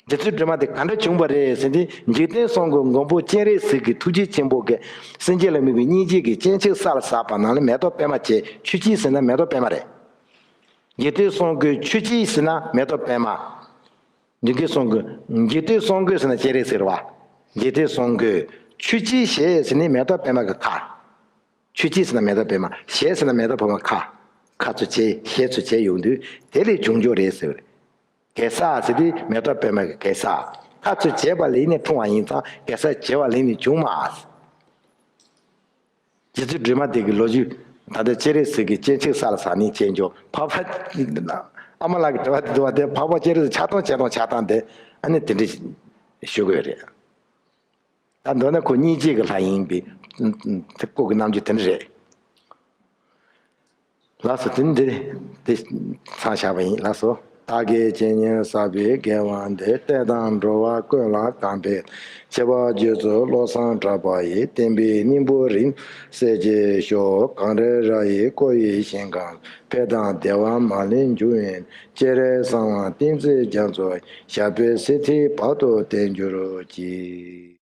རྗེ་བཙུན་སྒྲོལ་མ་དེ་ག་འདྲ་བྱུང་བ་རེད་ཟེར་ཏེ། འཇིག་རྟེན་སངས་རྒྱས་མགོན་པོ་སྤྱན་རས་གཟིགས་ཀྱི་ཐུགས་རྗེ་ཆེན་པོ་གིས་སེམས་ཅན་ལ་དམིགས་པའི་སྙིང་རྗེ་གི་སྤྱན་ཆབ་ས་ལ་ཟགས་པ་ན་ལ་མེ་ཏོག་པད་མ་བྱས། ཆོས་ཀྱི་ཟེར་ན་མེ་ཏོག་པད་མ་རེད། འཇིག་རྟེན་སངས་རྒྱས་ཆོས་ཀྱི་ཟེར་ན་མེ་ཏོག་པད་མ། འཇིག་རྟེན་སངས་རྒྱས། འཇིག་རྟེན་སངས་རྒྱས་ཟེར་ན་སྤྱན་རས་གཟིགས་རེད་བ། འཇིག་རྟེན་སངས་རྒྱས། ཆོས་ཀྱི་ཞལ་ཟེར་ནི་མེ་ཏོག་པད་མ་གི་ཁ། ཆོས་ཀྱི་ཟེར་ན་མེ་ཏོག་པད་མ། ཞལ་ཟེར་ན་མེ་ཏོག་པད་མ་ཁ། ཁ་ཚུར་བྱས། ཞལ་ཚུར་བྱས་ཡོང་དུས་དེ་ལས་བྱུང་རྒྱུ་རེད་ཟེར་བ་རེད། གེ་སར་ཟེར་དུས་མེ་ཏོག་པད་མ་གི་གེ་སར། ཁ་ཚུར་བྱས་པ་ལས་ནི་འཁྲུངས་པ་ཡིན་ཙང་གེ་སར་བྱེ་བ་ལས་ནི་བྱུང་མ། རྗེ་བཙུན་སྒྲོལ་མ་དེ་གི་ལོ་རྒྱུས། ད་ལྟ་སྤྱན་རས་གཟིགས་ཀྱི་སྤྱན་ཆབ་ས་ལ་ཟགས་ནས་བྱས་འགྱོ། འཕགས་པ། ཨ་མ་ལགས་ཀྱི་དྲི་བ་དེ་འདུག་བ། དེ་འཕགས་པ་སྤྱན་རས་གཟིགས་ཆགས་སྡང་བྱས་སྡང་ཆགས་སྡང་དེ་ཨ་ནི་དེ་འདྲ་ཞུ་དགོས་རེད། ད་མདོར་ན་ཁོ་སྙིང་རྗེ་གི་ལྷ་ཡིན་པའི་དེ་སྐུ་གི་རྣམ་འགྱུར་དེ་འདྲ་རེད། ལགས་སོ། དེ་འདི་དེ་མཚམས་བཞག་པ་ཡིན། ལགས་སོ། བདག་གིས་ཇི་སྙེད་བསགས་པའི་དགེ་བ་འདི། བསྟན་དང་འགྲོ་བ་ཀུན་ལ་གང་ཕན་ཕྱིར། བྱས་པ་རྗེ་བཙུན་བློ་བཟང་གྲགས་པ་ཡི། བསྟན་པའི་སྙིང་པོ་རིང་བསྲེལ་གྱིས་ཤོག། གངས་རི་ར་ཡི་བསྐོར་བའི་ཞིང་ཁམས། ཕན་དང་བདེ་བ་མ་ལུས་འབྱུང་བའི། སྤྱན་རས་གཟིགས་དབང་བསྟན་འཛིན་རྒྱ་མཚོ། ཞབས་པད་སྲིད་མཐའི་བར་དུ་བརྟན་གྱུར་ཅིག།